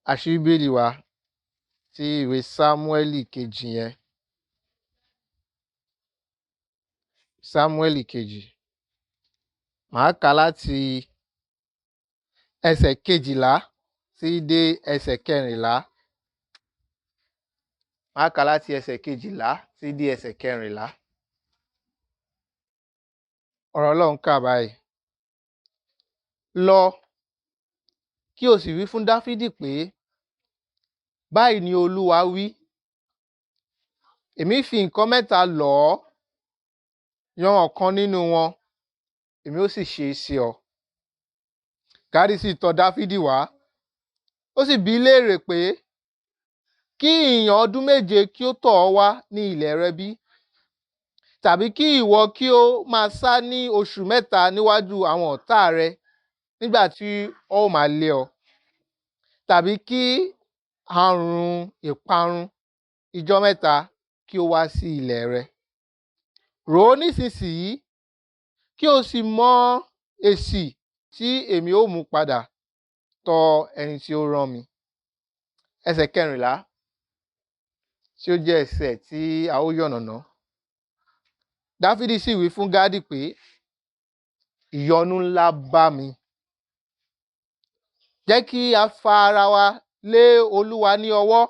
A ṣí Bíbélì wa sí ìwé Sámúẹ́lì kejì yẹn. Sámúẹ́lì kejì. Màá kà láti ẹsẹ̀ 12 sí dé ẹsẹ̀ 14. Màá kà láti ẹsẹ̀ 12 sí dé ẹsẹ̀ 14. Ọ̀rọ̀ Ọlọ́run kà báyìí. Lọ, kí o sì wí fún Dáfídì pé, báyìí ni Olúwa wí, èmi fi nǹkan mẹ́ta lọ̀ ọ́, yan ọ̀kan nínú wọn, èmi ó sì ṣe é sí ọ. Gádì sì tọ̀ Dáfídì wá, ó sì bi í léèrè pé, kí ìyàn ọdún 7 kí ó tọ̀ ọ́ wá ní ilẹ̀ rẹ bí? Tàbí kí ìwọ kí ó máa sá ní oṣù 3 níwájú àwọn ọ̀tá rẹ nígbà tí ó máa lé ọ? Tàbí kí àrùn ìparun ìjọ 3 kí ó wá sí ilẹ̀ rẹ? Rò ó nísinsìnyí, kí o sì mọ èsì tí èmi ó mú padà tọ̀ ẹni tí ó rán mi. Ẹsẹ̀ 14 tí ó jẹ́ ẹsẹ̀ tí a ó yànnàná. Dáfídì sì wí fún Gádì pé, ìyọnu ńlá bá mi. Jẹ́ kí a fa ara wa lé Olúwa ní ọwọ́,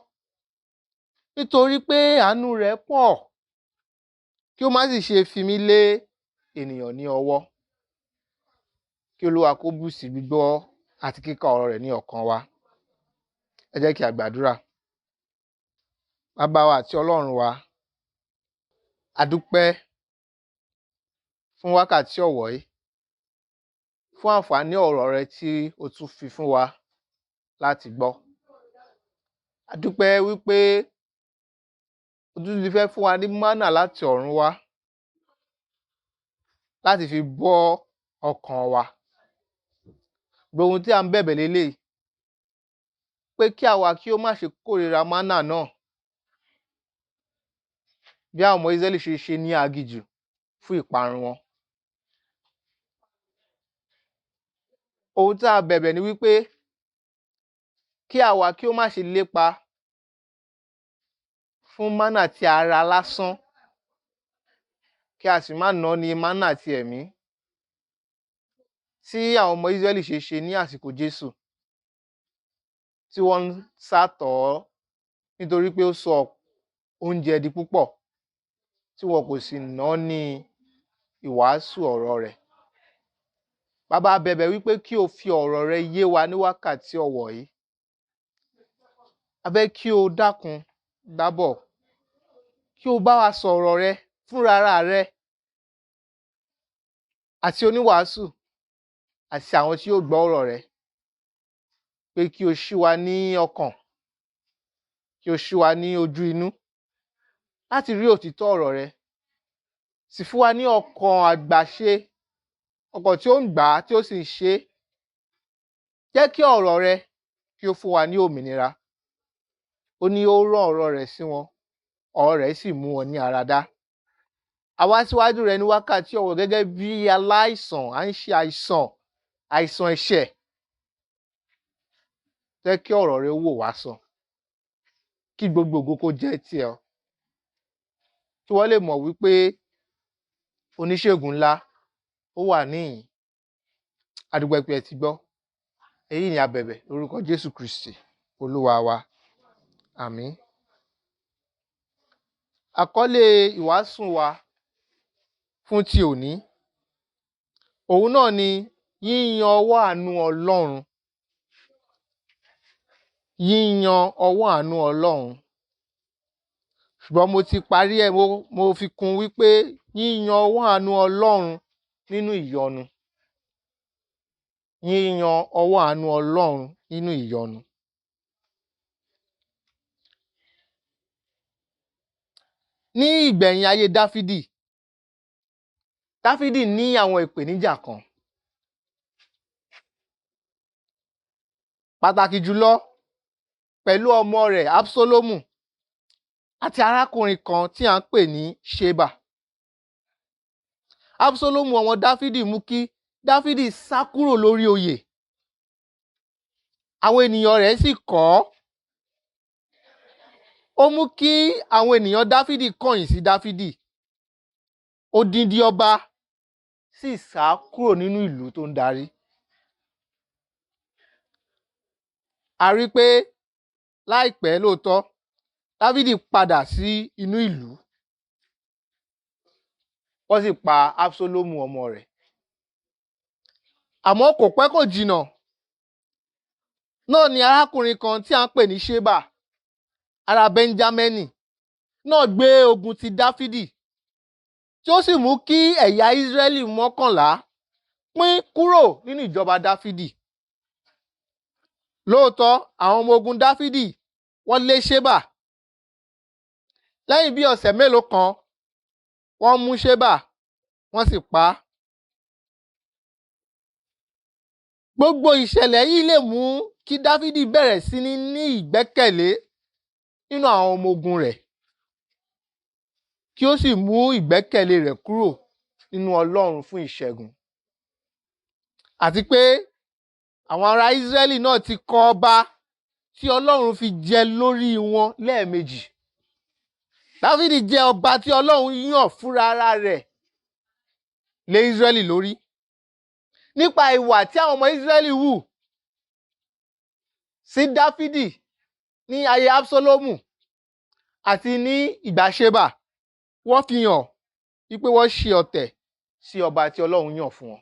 nítorí pé àánú rẹ̀ pọ̀, kí ó má sì ṣe fi mí lé ènìyàn ní ọwọ́. Kí Olúwa kó bù sí gbígbọ́ àti kíkà ọ̀rọ̀ rẹ̀ ní ọkàn wa. Ẹ jẹ́ kí a gbàdúrà. Bàbá wa àti Ọlọ́run wa, a dúpẹ́ fún wákàtí ọ̀wọ̀ yìí, fún àǹfààní ọ̀rọ̀ rẹ tí o tún fi fún wa láti gbọ́. A dúpẹ́ wípé o tún ti fẹ́ fún wa ní mánà láti ọ̀run wá láti fi bọ́ ọkàn wa. Gbogbo ohun tí à ń bẹ̀bẹ̀ léléyìí, pé kí àwa kí ó má ṣe kórìíra mánà náà bí àwọn ọmọ Ísírẹ́lì ṣe ṣe ní aginjù fún ìparun wọn. Ohun tí a bẹ̀bẹ̀ ni wípé kí àwa kí ó má ṣe lépa fún mánà ti ara lásán, kí a sì má náání mánà ti ẹ̀mí tí àwọn ọmọ Ísírẹ́lì ṣe ṣe ní àsìkò Jésù, tí wọ́n ń sá tọ̀ ọ́ nítorí pé ó sọ oúnjẹ di púpọ̀, tí wọn kò sì náání ìwàásù ọ̀rọ̀ rẹ̀. Bàbá, a bẹ̀bẹ̀ wípé kí o fi ọ̀rọ̀ rẹ yé wa ní wákàtí ọ̀wọ̀ yìí. A fẹ́ kí o dákun dábọ̀, kí o bá wa sọ̀rọ̀ rẹ fúnra rẹ àti oníwàásù àti àwọn tí yóò gbọ́ ọ̀rọ̀ rẹ, pé kí o ṣí wa ní ọkàn, kí o ṣí wa ní ojú inú láti rí òtítọ́ ọ̀rọ̀ rẹ, sì fún wa ní ọkàn àgbàṣe, ọkàn tí ó ń gbà á tí ó sì ń ṣe é. Jẹ́ kí ọ̀rọ̀ rẹ kí ó fún wa ní òmìnira. Ó ní ó rán ọ̀rọ̀ rẹ̀ sí wọn, ọ̀rọ̀ rẹ̀ sì mú wọn ní ara dá. A wá síwájú rẹ ní wákàtí ọ̀wọ̀ gẹ́gẹ́ bí aláìsàn, à ń ṣe àìsàn, àìsàn ẹ̀ṣẹ̀. Jẹ́ kí ọ̀rọ̀ rẹ wò wá sàn, kí gbogbo ògo kó jẹ́ tiẹ̀. Kí wọ́n lè mọ̀ wípé oníṣègùn ńlá ó wà níhìn-ín. A dúpẹ́ pé ẹ ti gbọ́. Èyí ni a bẹ̀bẹ̀ lórúkọ Jésù Kristi Olúwa wa. Àmín. Àkọlé ìwàásù wa fún ti òní, òun náà ni yíyan ọwọ́ àánú Ọlọ́run. Yíyan ọwọ́ àánú Ọlọ́run. Ṣùgbọ́n mo ti parí ẹ̀, mo fi kún wípé yíyan ọwọ́ àánú Ọlọ́run nínú ìyọnu. Yíyan ọwọ́ àánú Ọlọ́run nínú ìyọnu. Ní ìgbẹ̀yìn ayé Dáfídì, Dáfídì ní àwọn ìpèníjà kan. Pàtàkì jùlọ pẹ̀lú ọmọ rẹ̀ Absalomu àti arákùnrin kan tí à ń pè ní Ṣeba. Absalomu ọmọ Dáfídì mú kí Dáfídì sá kúrò lórí oyè. Àwọn ènìyàn rẹ̀ sì kọ̀ ọ́. Ó mú kí àwọn ènìyàn Dáfídì kọ̀yìn sí Dáfídì. Odindi ọba sì sá kúrò nínú ìlú tó ń darí. A rí pé láìpẹ́ lóòótọ́, Dáfídì padà sí inú ìlú. Wọ́n sì pa Ábúsálómù ọmọ rẹ̀. Àmọ́ kò pẹ́ kò jìnà náà ni arákùnrin kan tí a ń pè ní Ṣébà, ará Bẹ́ńjámínì, náà gbé ogun ti Dáfídì, tí ó sì mú kí ẹ̀yà Ísírẹ́lì 11 pín kúrò nínú ìjọba Dáfídì. Lóòótọ́, àwọn ọmọ ogun Dáfídì wọ́n lé Ṣébà. Lẹ́yìn bí ọ̀sẹ̀ mélòó kan, wọ́n mú Ṣébà, wọ́n sì pa á. Gbogbo ìṣẹ̀lẹ̀ yìí lè mú kí Dáfídì bẹ̀rẹ̀ sí ní ní ìgbẹ́kẹ̀lé nínú àwọn ọmọ ogun rẹ̀, kí ó sì mú ìgbẹ́kẹ̀lé rẹ̀ kúrò nínú Ọlọ́run fún ìṣẹ́gun. Àti pé àwọn ará Ísírẹ́lì náà ti kọ ọba tí Ọlọ́run fi jẹ lórí wọn lẹ́ẹ̀mejì. Dáfídì jẹ́ ọba tí Ọlọ́run yàn fúnra ara rẹ̀ lé Ísírẹ́lì lórí. Nípa ìwà tí àwọn ọmọ Ísírẹ́lì hù sí Dáfídì ní ayé Ábúsálómù àti ní ìgbà Ṣébà, wọ́n fi hàn wípé wọ́n ṣe ọ̀tẹ̀ sí ọba tí Ọlọ́run yàn fún wọn.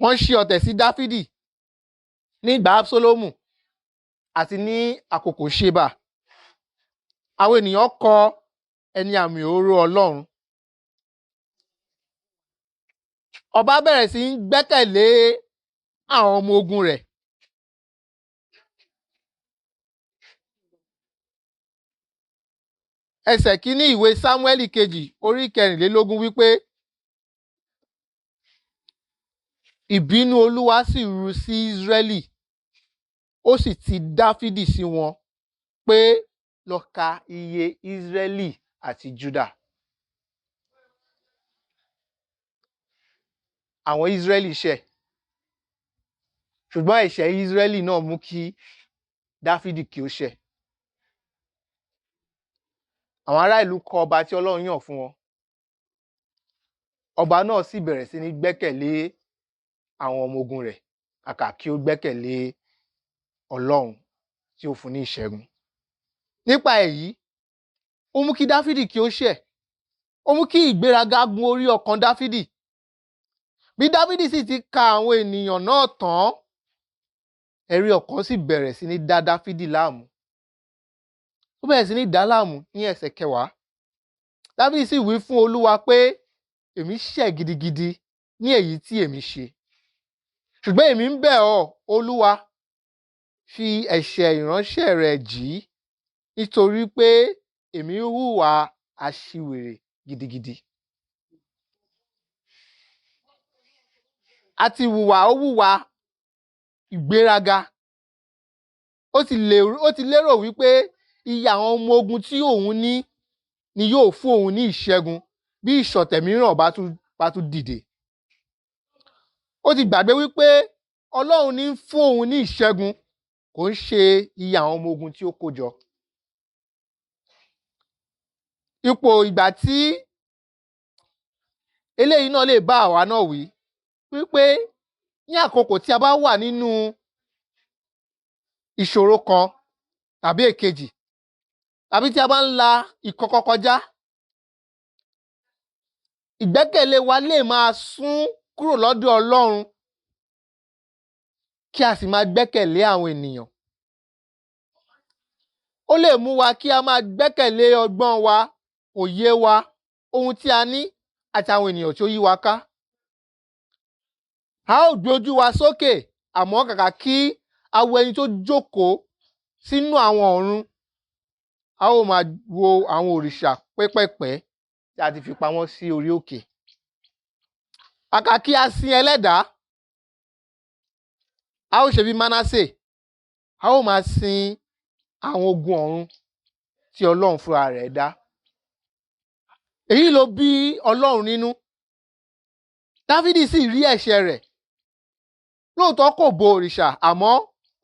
Wọ́n ṣe ọ̀tẹ̀ sí Dáfídì ní ìgbà Ábúsálómù àti ní àkókò Ṣébà. Àwọn ènìyàn kọ ẹni àmì òróró Ọlọ́run. Ọba bẹ̀rẹ̀ sí ń gbẹ́kẹ̀lé àwọn ọmọ ogun rẹ̀. Ẹsẹ̀ kìíní ìwé Sámúẹ́lì kejì orí 24 wípé ìbínú Olúwa sì ru sí Ísírẹ́lì, ó sì ti Dáfídì sí wọn pé lọ ka iye Ísírẹ́lì àti Júdà. Àwọn Ísírẹ́lì ṣẹ̀, ṣùgbọ́n ẹ̀ṣẹ̀ Ísírẹ́lì náà mú kí Dáfídì kí ó ṣẹ̀. Àwọn ará ìlú kọ ọba tí Ọlọ́run yàn fún wọn. Ọba náà sì bẹ̀rẹ̀ sí ní gbẹ́kẹ̀lé àwọn ọmọ ogun rẹ̀ kàkà kí ó gbẹ́kẹ̀lé Ọlọ́run tí ó fún ní ìṣẹ́gun. Nípa èyí, ó mú kí Dáfídì kí ó ṣẹ̀. Ó mú kí ìgbéraga gun orí ọkàn Dáfídì. Bí Dáfídì sì ti ka àwọn ènìyàn náà tán, ẹ̀rí ọkàn sì bẹ̀rẹ̀ sí ní dá Dáfídì láàmú. Ó bẹ̀rẹ̀ sí ní dá láàmú ní ẹsẹ̀ kẹwàá. Dáfídì sì wí fún Olúwa pé èmi ṣẹ̀ gidigidi ní èyí tí èmi ṣe. Ṣùgbọ́n èmi ń bẹ̀ ọ́, Olúwa, fi ẹ̀ṣẹ̀ ìránṣẹ́ rẹ jì í, nítorí pé èmi hùwà aṣiwèrè gidigidi. A ti hùwà ó hùwà ìgbéraga. Ó ti lérò wípé iye àwọn ọmọ ogun tí òun ní ni yóò fún òun ní ìṣẹ́gun bí ìṣọ̀tẹ̀ mìíràn bá tún dìde. Ó ti gbàgbé wípé Ọlọ́run ní fún òun ní ìṣẹ́gun, kò ń ṣe iye àwọn ọmọ ogun tí ó kó jọ. Ipò ìgbà tí eléyìí náà lè bá àwa náà wí wípé ní àkókò tí a bá wà nínú ìṣòro kan tàbí èkejì, tàbí tí a bá ń la ìkọ̀kọ̀ kọjá, ìgbẹ́kẹ̀lé wa lè máa sún kúrò lọ́dọ̀ Ọlọ́run kí a sì máa gbẹ́kẹ̀lé àwọn ènìyàn. Ó lè mú wa kí a máa gbẹ́kẹ̀lé ọgbọ́n wa, òye wa, ohun tí a ní àti àwọn ènìyàn tí ó yí wa ká. A ó gbé ojú wa sókè, àmọ́ kàkà kí a wo ẹni tó jókòó sínú àwọn ọ̀run, a ó máa wo àwọn òrìṣà pẹ́pẹ̀pẹ́ tí a ti fi pamọ́ sí orí òkè. Kàkà kí a sin ẹlẹ́dàá, a ó ṣe bí Mánásè, a ó máa sin àwọn ogun ọ̀run tí Ọlọ́run fúnra rẹ̀ dá. Èyí ló bí Ọlọ́run nínú. Dáfídì sì rí ẹ̀ṣẹ̀ rẹ̀. Lóòótọ́ kò bo òrìṣà, àmọ́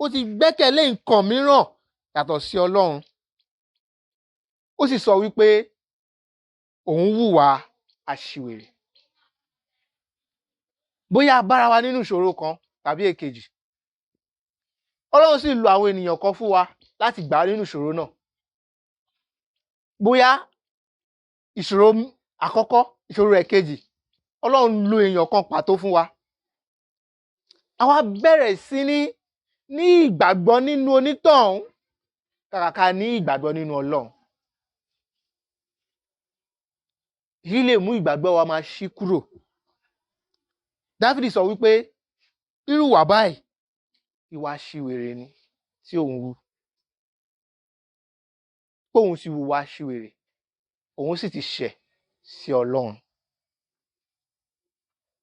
ó ti gbẹ́kẹ̀lé nǹkan mìíràn yàtọ̀ sí Ọlọ́run. Ó sì sọ wípé òun hùwà aṣiwèrè. Bóyá a bára wa nínú ìṣòro kan tàbí èkejì, Ọlọ́run sì lo àwọn ènìyàn kan fún wa láti gbà á nínú ìṣòro náà. Bóyá ìṣòro àkọ́kọ́, ìṣòro ẹ̀kejì, Ọlọ́run lo èèyàn kan pàtó fún wa. Àwa bẹ̀rẹ̀ sí ní ní ìgbàgbọ́ nínú onítọ̀hún kàkà ní ìgbàgbọ́ nínú Ọlọ́run. Èyí lè mú ìgbàgbọ́ wa máa ṣí kúrò. Dáfídì sọ wípé irú ìwà báyìí, ìwà aṣiwèrè ni tí òun hù. Póun sì hùwà aṣiwèrè, òun sì ti ṣẹ̀ sí Ọlọ́run.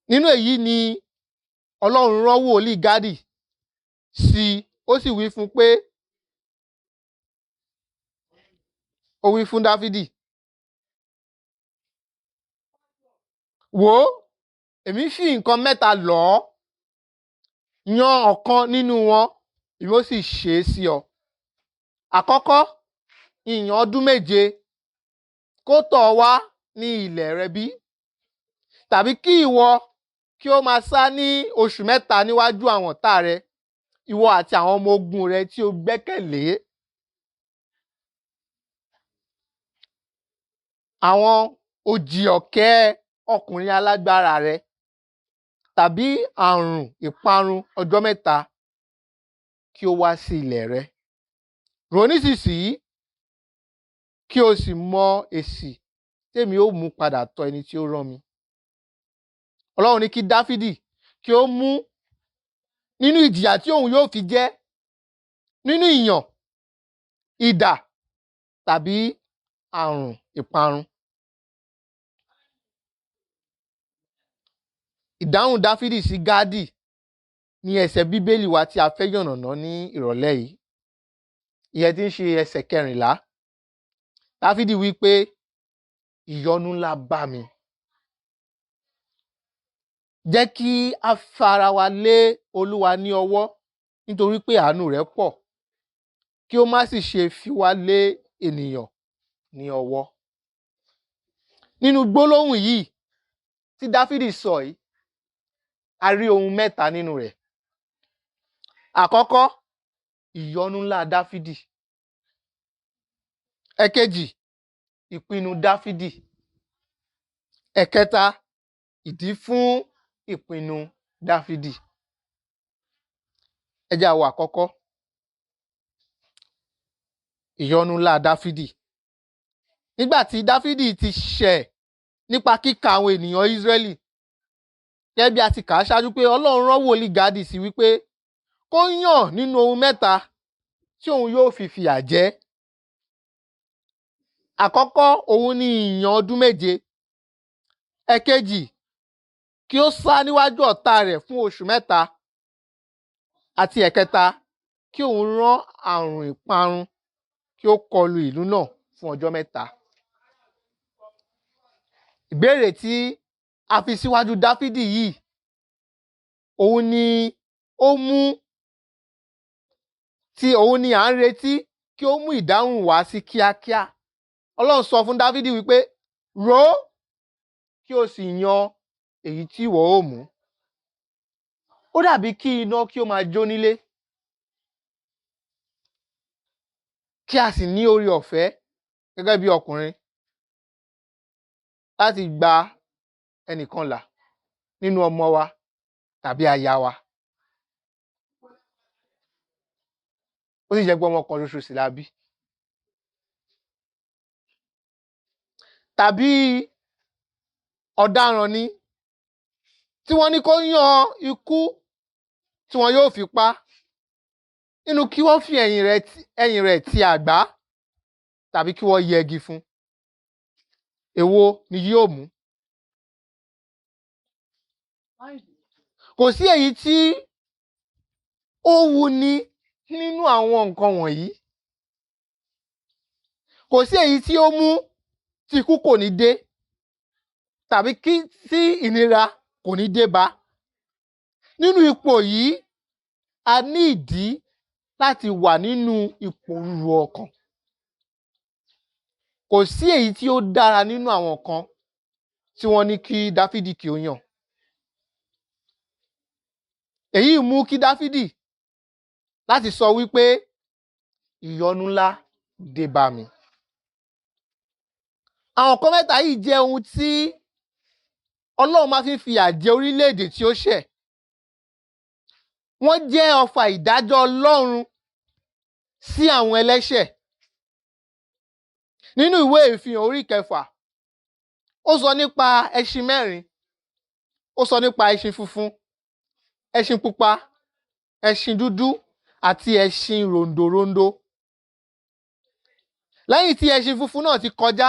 Nínú èyí ni Ọlọ́run rán wòlíì Gádì sí i, ó sì wí fún pé, ó wí fún Dáfídì, wò ó, èmi fi nǹkan mẹ́ta lọ̀ ọ́, yan ọ̀kan nínú wọn, èmi ó sì ṣe é sí ọ. Àkọ́kọ́, ìyàn ọdún 7 kó tọ̀ ọ́ wá ní ilẹ̀ rẹ bí, tàbí kí ìwọ kí ó máa sá ní oṣù 3 níwájú àwọn ọ̀tá rẹ, ìwọ àti àwọn ọmọ ogun rẹ tí o gbẹ́kẹ̀lé. Àwọn òjì ọ̀kẹ́ ọkùnrin alágbára rẹ, tàbí àrùn ìparun ọjọ́ 3 kí ó wá sí ilẹ̀ rẹ. Rò nísinsìnyí kí o sì mọ èsì tèmi ó mú padà tọ̀ ẹni tí ó rán mi. Ọlọ́run ní kí Dáfídì kí ó mú nínú ìjìyà tí òun yóò fi jẹ́, nínú ìyàn, idà tàbí àrùn ìparun. Ìdáhùn Dáfídì sí Gádì ní ẹsẹ̀ Bíbélì wa tí a fẹ́ yànnàná ní ìrọ̀lẹ́ yìí. Ìyẹn tí ń ṣe ẹsẹ̀ 14. Dáfídì wí pé ìyọnu ńlá bá mi. Jẹ́ kí a fara wa lé Olúwa ní ọwọ́ nítorí pé àánú rẹ̀ pọ̀, kí ó má sì ṣe fi wá lé ènìyàn ní ọwọ́. Nínú gbólóhùn yìí tí Dáfídì sọ yìí, a rí ohun mẹ́ta nínú rẹ̀. Àkọ́kọ́, ìyọnu ńlá Dáfídì. Ẹ̀kejì, ìpinnu Dáfídì. Ẹ̀kẹta, ìdí fún ìpinnu Dáfídì. Ẹ jẹ́ á wo àkọ́kọ́, ìyọnu ńlá Dáfídì. Nígbà tí Dáfídì ti ṣẹ̀ nípa kíka àwọn ènìyàn Ísírẹ́lì, gẹ́gẹ́ bí a ti kà á ṣáájú pé Ọlọ́run rán wòlíì Gádì sí wípé kó yàn nínú ohun mẹ́ta tí òun yóò fi fìyà jẹ. Àkọ́kọ́, òun ni ìyàn ọdún 7. Ẹ̀kejì, kí ó sá níwájú ọ̀tá rẹ̀ fún oṣù 3. Àti ẹ̀kẹta, kí òun rán àrùn ìparun kí ó kọlu ìlú náà fún ọjọ́ 3. Ìbéèrè tí a fi síwájú Dáfídì yìí, òun ni ó mú tí òun ni à ń retí kí ó mú ìdáhùn wá sí kíákíá. Ọlọ́run sọ fún Dáfídì wípé rò ó kí o sì yan èyí tí ìwọ ó mú. Ó dàbí kí iná kí ó máa jó nílé, kí a sì ní oore ọ̀fẹ́ gẹ́gẹ́ bí ọkùnrin láti gba ẹnìkan là nínú ọmọ wa tàbí aya wa. Ó sì jẹ́ pé ọmọ kan ṣoṣo sì la bí. Tàbí ọ̀daràn ni tí wọ́n ní kó yan ikú tí wọ́n yóò fi pa, nínú kí wọ́n fi ẹ̀yìn rẹ̀ ti àgbá tàbí kí wọ́n yẹgi fún. Èwo ni yóò mú? Kò sí èyí tí ó wuni nínú àwọn nǹkan wọ̀nyí. Kò sí èyí tí ó mú tí ikú kò ní dé tàbí kí tí ìnira kò ní dé bá. Nínú ipò yìí, a ní ìdí láti wà nínú ìpòrúru ọkàn. Kò sí èyí tí ó dára nínú àwọn kan tí wọ́n ní kí Dáfídì kí ó yàn. Èyí mú kí Dáfídì láti sọ wípé ìyọnu ńlá dé bá mi. Àwọn nǹkan mẹ́ta yìí jẹ́ ohun tí Ọlọ́run máa fi ń fìyà jẹ orílẹ̀-èdè tí ó ṣẹ̀. Wọ́n jẹ́ ọfà ìdájọ́ Ọlọ́run sí àwọn ẹlẹ́ṣẹ̀. Nínú ìwé ìfihàn orí kẹfà, ó sọ nípa ẹṣin mẹ́rin. Ó sọ nípa ẹṣin funfun, ẹṣin pupa, ẹṣin dúdú àti ẹṣin ròǹdòròǹdò. Lẹ́yìn tí ẹṣin funfun náà ti kọjá,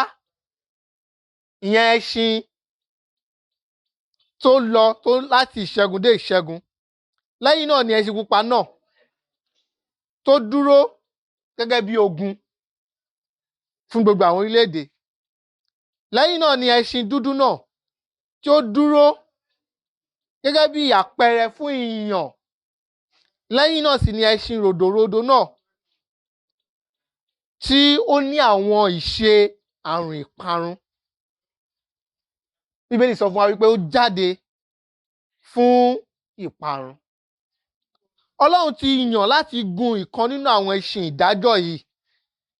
ìyẹn ẹṣin tó lọ tó láti ìṣẹ́gun dé ìṣẹ́gun. Lẹ́yìn náà ni ẹṣin pupa náà tó dúró gẹ́gẹ́ bí ogun fún gbogbo àwọn orílẹ̀-èdè. Lẹ́yìn náà ni ẹṣin dúdú náà tí ó dúró gẹ́gẹ́ bí àpẹẹrẹ fún ìyàn. Lẹ́yìn náà sì ni ẹṣin ròdòròdò náà tí ó ní àwọn ìṣe àrùn ìparun. Bíbélì sọ fún wa wípé ó jáde fún ìparun. Ọlọ́run ti yàn láti gun ìkan nínú àwọn ẹṣin ìdájọ́ yìí.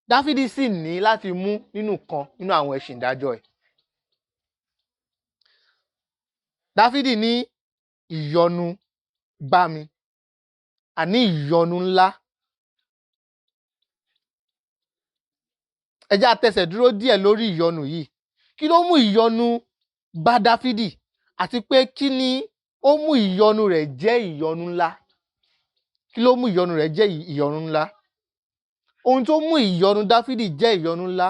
Dáfídì sì ní láti mú nínú kan nínú àwọn ẹṣin ìdájọ́ yìí. Dáfídì ní ìyọnu bá mi, àní ìyọnu ńlá. Ẹ jẹ́ á tẹsẹ̀ dúró díẹ̀ lórí ìyọnu yìí. Kí ló mú ìyọnu bá Dáfídì àti pé kí ni ó mú ìyọnu rẹ̀ jẹ́ ìyọnu ńlá? Kí ló mú ìyọnu rẹ̀ jẹ́ ìyọnu ńlá? Ohun tó mú ìyọnu Dáfídì jẹ́ ìyọnu ńlá,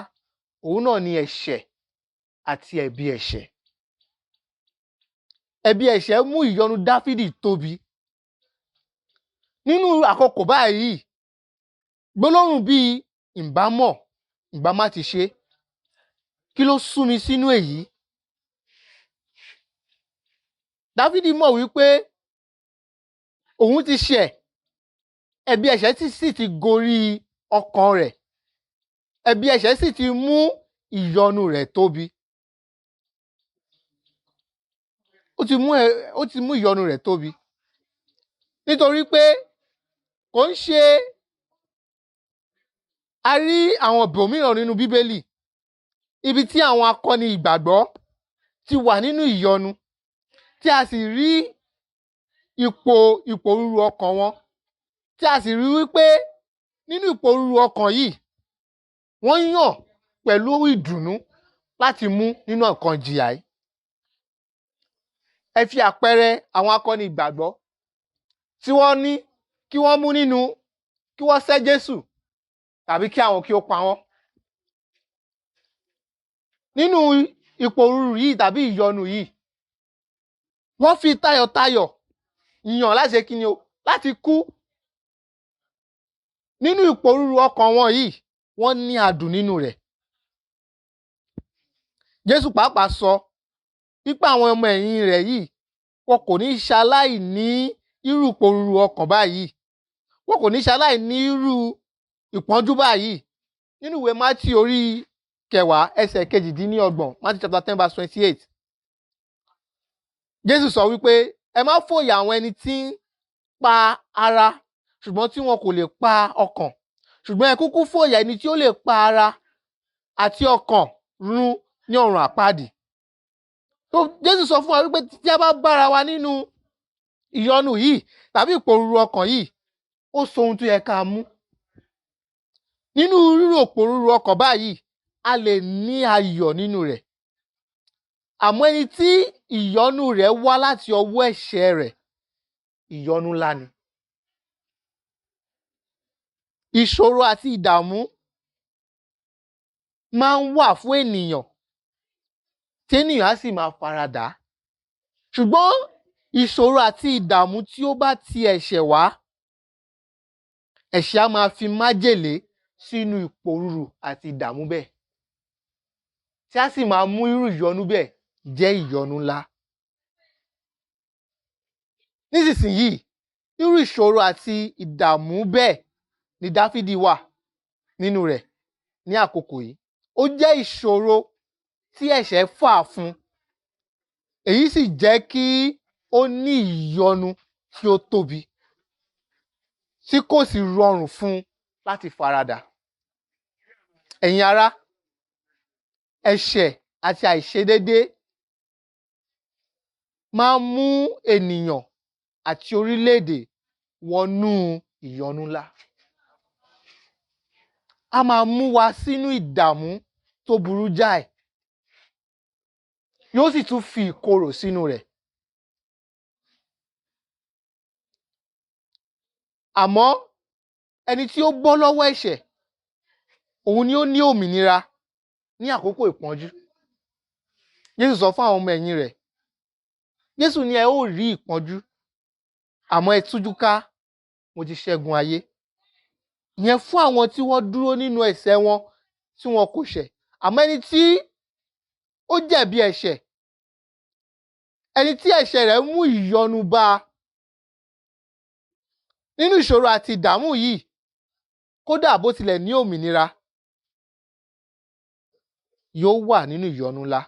òun náà ni ẹ̀ṣẹ̀ àti ẹ̀bi ẹ̀ṣẹ̀. Ẹ̀bi ẹ̀ṣẹ̀ mú ìyọnu Dáfídì tóbi. Nínú àkókò báyìí, gbólóhùn bíi ìbámọ̀, ìbá má ti ṣe, kí ló sún mi sínú èyí? Dáfídì mọ̀ wípé òun ti ṣẹ̀, ẹ̀bi ẹ̀ṣẹ̀ sì ti gorí ọkàn rẹ̀, ẹ̀bi ẹ̀ṣẹ̀ sì ti mú ìyọnu rẹ̀ tóbi. Ó ti mú ìyọnu rẹ̀ tóbi. Nítorí pé kò ń ṣe a rí àwọn ibòmíràn nínú Bíbélì ibi tí àwọn akọni ìgbàgbọ́ ti wà nínú ìyọnu tí a sì rí ipò ìpòrúru ọkàn wọn, tí a sì rí wípé nínú ìpòrúru ọkàn yìí wọ́n yàn pẹ̀lú ìdùnnú láti mú nínú ọ̀kan ìjìyà yìí. Ẹ fi àpẹẹrẹ àwọn akọni ìgbàgbọ́ tí wọ́n ní kí wọ́n mú nínú kí wọ́n sẹ́ Jésù tàbí kí àwọn kí ó pa wọ́n. Nínú ìpòrúru yìí tàbí ìyọnu yìí, wọ́n fi tayọ̀tayọ̀ yàn láti ṣe kíni o, láti kú. Nínú ìpòrúru ọkàn wọn yìí, wọ́n ní adùn nínú rẹ̀. Jésù pàápàá sọ wípé àwọn ọmọ ẹ̀yìn rẹ̀ yìí wọn kò ní ṣaláì ní irú ìpòrúru ọkàn báyìí, wọn kò ní ṣaláì ní irú ìpọ́njú báyìí. Nínú ìwé Mátíù orí kẹwàá ẹsẹ̀ 28, Matthew chapter 10 verse 28. Jésù sọ wípé ẹ má fòyà àwọn ẹni tí ń pa ara ṣùgbọ́n tí wọn kò lè pa ọkàn, ṣùgbọ́n ẹ kúkú fòyà ẹni tí ó lè pa ara àti ọkàn run ní ọ̀run àpáàdì. Tó Jésù sọ fún wa wípé tí a bá bára wa nínú ìyọnu yìí tàbí ìpòrúru ọkàn yìí, ó sọ ohun tó yẹ ká mú. Nínú rírò ìpòrúru ọkàn báyìí, a lè ní ayọ̀ nínú rẹ̀. Àmọ́ ẹni tí ìyọnu rẹ̀ wá láti ọwọ́ ẹ̀ṣẹ̀ rẹ̀, ìyọnu ńlá ni. Ìṣòro àti ìdààmú máa ń wà fún ènìyàn tí ènìyàn á sì máa faradà. Ṣùgbọ́n ìṣòro àti ìdààmú tí ó bá ti ẹ̀ṣẹ̀ wá, ẹ̀ṣẹ̀ á máa fi májèlé sínú ìpòrúru àti ìdààmú bẹ́ẹ̀, tí á sì máa mú irú ìyọnu bẹ́ẹ̀ jẹ́ ìyọnu ńlá. Nísinsìnyí, irú ìṣòro àti ìdààmú bẹ́ẹ̀ ni Dáfídì wà nínú rẹ̀ ní àkókò yìí. Ó jẹ́ ìṣòro tí ẹ̀ṣẹ̀ fà fún. Èyí sì jẹ́ kí ó ní ìyọnu tí ó tóbi, tí kò sì rọrùn fún un láti faradà. Ẹ̀yin ará, ẹ̀ṣẹ̀ àti àìṣedédé máa ń mú ènìyàn àti orílẹ̀-èdè wọnú ìyọnu ńlá. A máa mú wa sínú ìdààmú tó burú jáì. Yóò sì tún fi ìkorò sínú rẹ̀. Àmọ́ ẹni tí ó bọ́ lọ́wọ́ ẹ̀ṣẹ̀, òun ni ó ní òmìnira ní àkókò ìpọ́njú. Jésù sọ fún àwọn ọmọ ẹ̀yìn rẹ̀. Jésù ní ẹ ó rí ìpọ́njú, àmọ́ ẹ tújú ká, mo ti ṣẹ́gun ayé. Ìyẹn fún àwọn tí wọ́n dúró nínú ẹ̀ṣẹ̀ wọn tí wọn kò ṣẹ̀. Àmọ́ ẹni tí ó jẹ̀bi ẹ̀ṣẹ̀, ẹni tí ẹ̀ṣẹ̀ rẹ̀ mú ìyọnu bá a nínú ìṣòro àti ìdààmú yìí, kódà bó tilẹ̀ ní òmìnira, yóò wà nínú ìyọnu ńlá.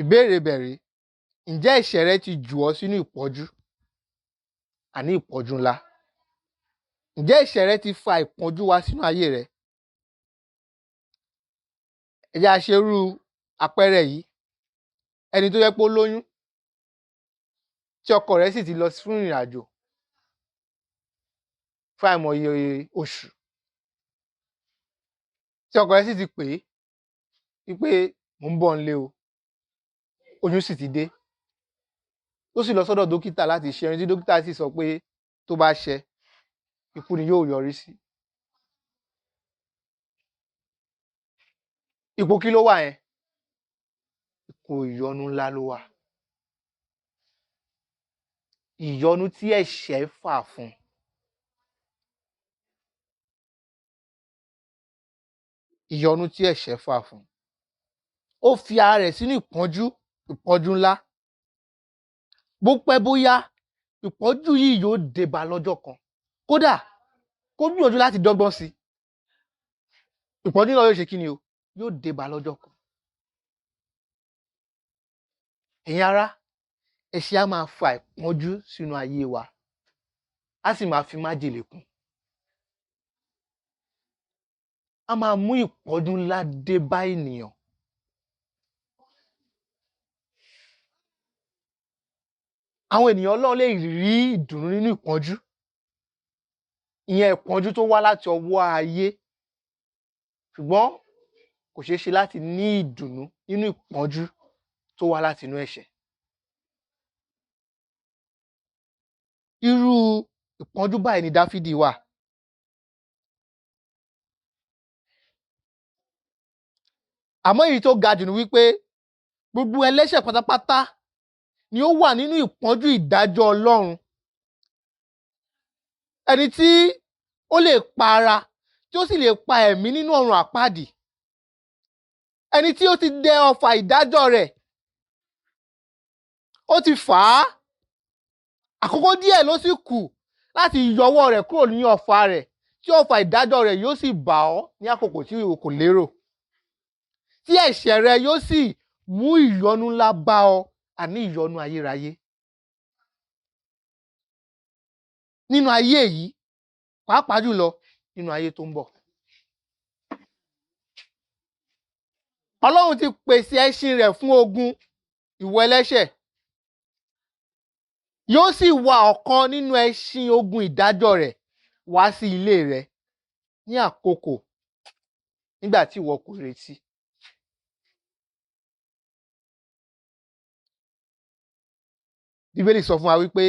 Ìbéèrè bẹ̀rẹ̀, ǹjẹ́ ẹ̀ṣẹ̀ rẹ ti jù ọ́ sínú ìpọ́njú? Àní ìpọ́njú ńlá. Ǹjẹ́ ẹ̀ṣẹ̀ rẹ ti fa ìpọ́njú wá sínú ayé rẹ? Ẹ jẹ́ a ṣe irú àpẹẹrẹ yìí. Ẹni tó jẹ́ pé ó lóyún, tí ọkọ rẹ̀ sì ti lọ fún ìrìnàjò fún àìmọye oṣù, tí ọkọ rẹ̀ sì ti pè é wípé mò ń bọ̀ nílé o, oyún sì ti dé. Ó sì lọ sọ́dọ̀ dókítà láti ṣe ẹni tí dókítà sì sọ pé tó bá ṣẹ, ikú ni yóò yọrí sí. Ipò kí ló wà yẹn? Ipò ìyọnu ńlá ló wà. Ìyọnu tí ẹ̀ṣẹ̀ fà fún. Ìyọnu tí ẹ̀ṣẹ̀ fà fún. Ó fi ara rẹ̀ sínú ìpọ́njú, ìpọ́njú ńlá. Bó pẹ́ bóyá, ìpọ́njú yìí yóò dé bá lọ́jọ́ kan. Kódà kó gbìyànjú láti dọ́gbọ́n sí i. Ìpọ́njú náà yóò ṣe kí ni o? Yóò dé bá lọ́jọ́ kan. Ẹ̀yin ará, ẹ̀ṣẹ̀ á máa fa ìpọ́njú sínú ayé wa, á sì máa fi májèlé kún. Á máa mú ìpọ́njú ńlá dé bá ènìyàn. Àwọn ènìyàn Ọlọ́run lè rí ìdùnnú nínú ìpọ́njú. Ìyẹn ìpọ́njú tó wá láti ọwọ́ ayé. Ṣùgbọ́n kò ṣeé ṣe láti ní ìdùnnú nínú ìpọ́njú tó wá láti inú ẹ̀ṣẹ̀. Irú ìpọ́njú báyìí ni Dáfídì wà. Àmọ́ èyí tó ga jù ni wípé gbogbo ẹlẹ́ṣẹ̀ pátápátá ni ó wà nínú ìpọ́njú ìdájọ́ Ọlọ́run. Ẹni tí ó lè pa ara, tí ó sì lè pa ẹ̀mí nínú ọ̀run àpáàdì. Ẹni tí ó ti dẹ ọfà ìdájọ́ rẹ̀, ó ti fà á. Àkókò díẹ̀ ló sì kù láti yọwọ́ rẹ̀ kúrò ní ọfà rẹ̀, tí ọfà ìdájọ́ rẹ̀ yóò sì bà ọ́ ní àkókò tí o kò lérò. Tí ẹ̀ṣẹ̀ rẹ yóò sì mú ìyọnu ńlá bá ọ, àní ìyọnu ayérayé. Nínú ayé yìí, pàápàá jùlọ nínú ayé tó ń bọ̀. Ọlọ́run ti pèsè ẹṣin rẹ̀ fún ogun ìwọ ẹlẹ́ṣẹ̀. Yóò sì wa ọ̀kan nínú ẹṣin ogun ìdájọ́ rẹ̀ wá sí ilé rẹ̀ ní àkókò nígbà tí ìwọ kò retí. Bíbélì sọ fún wa wípé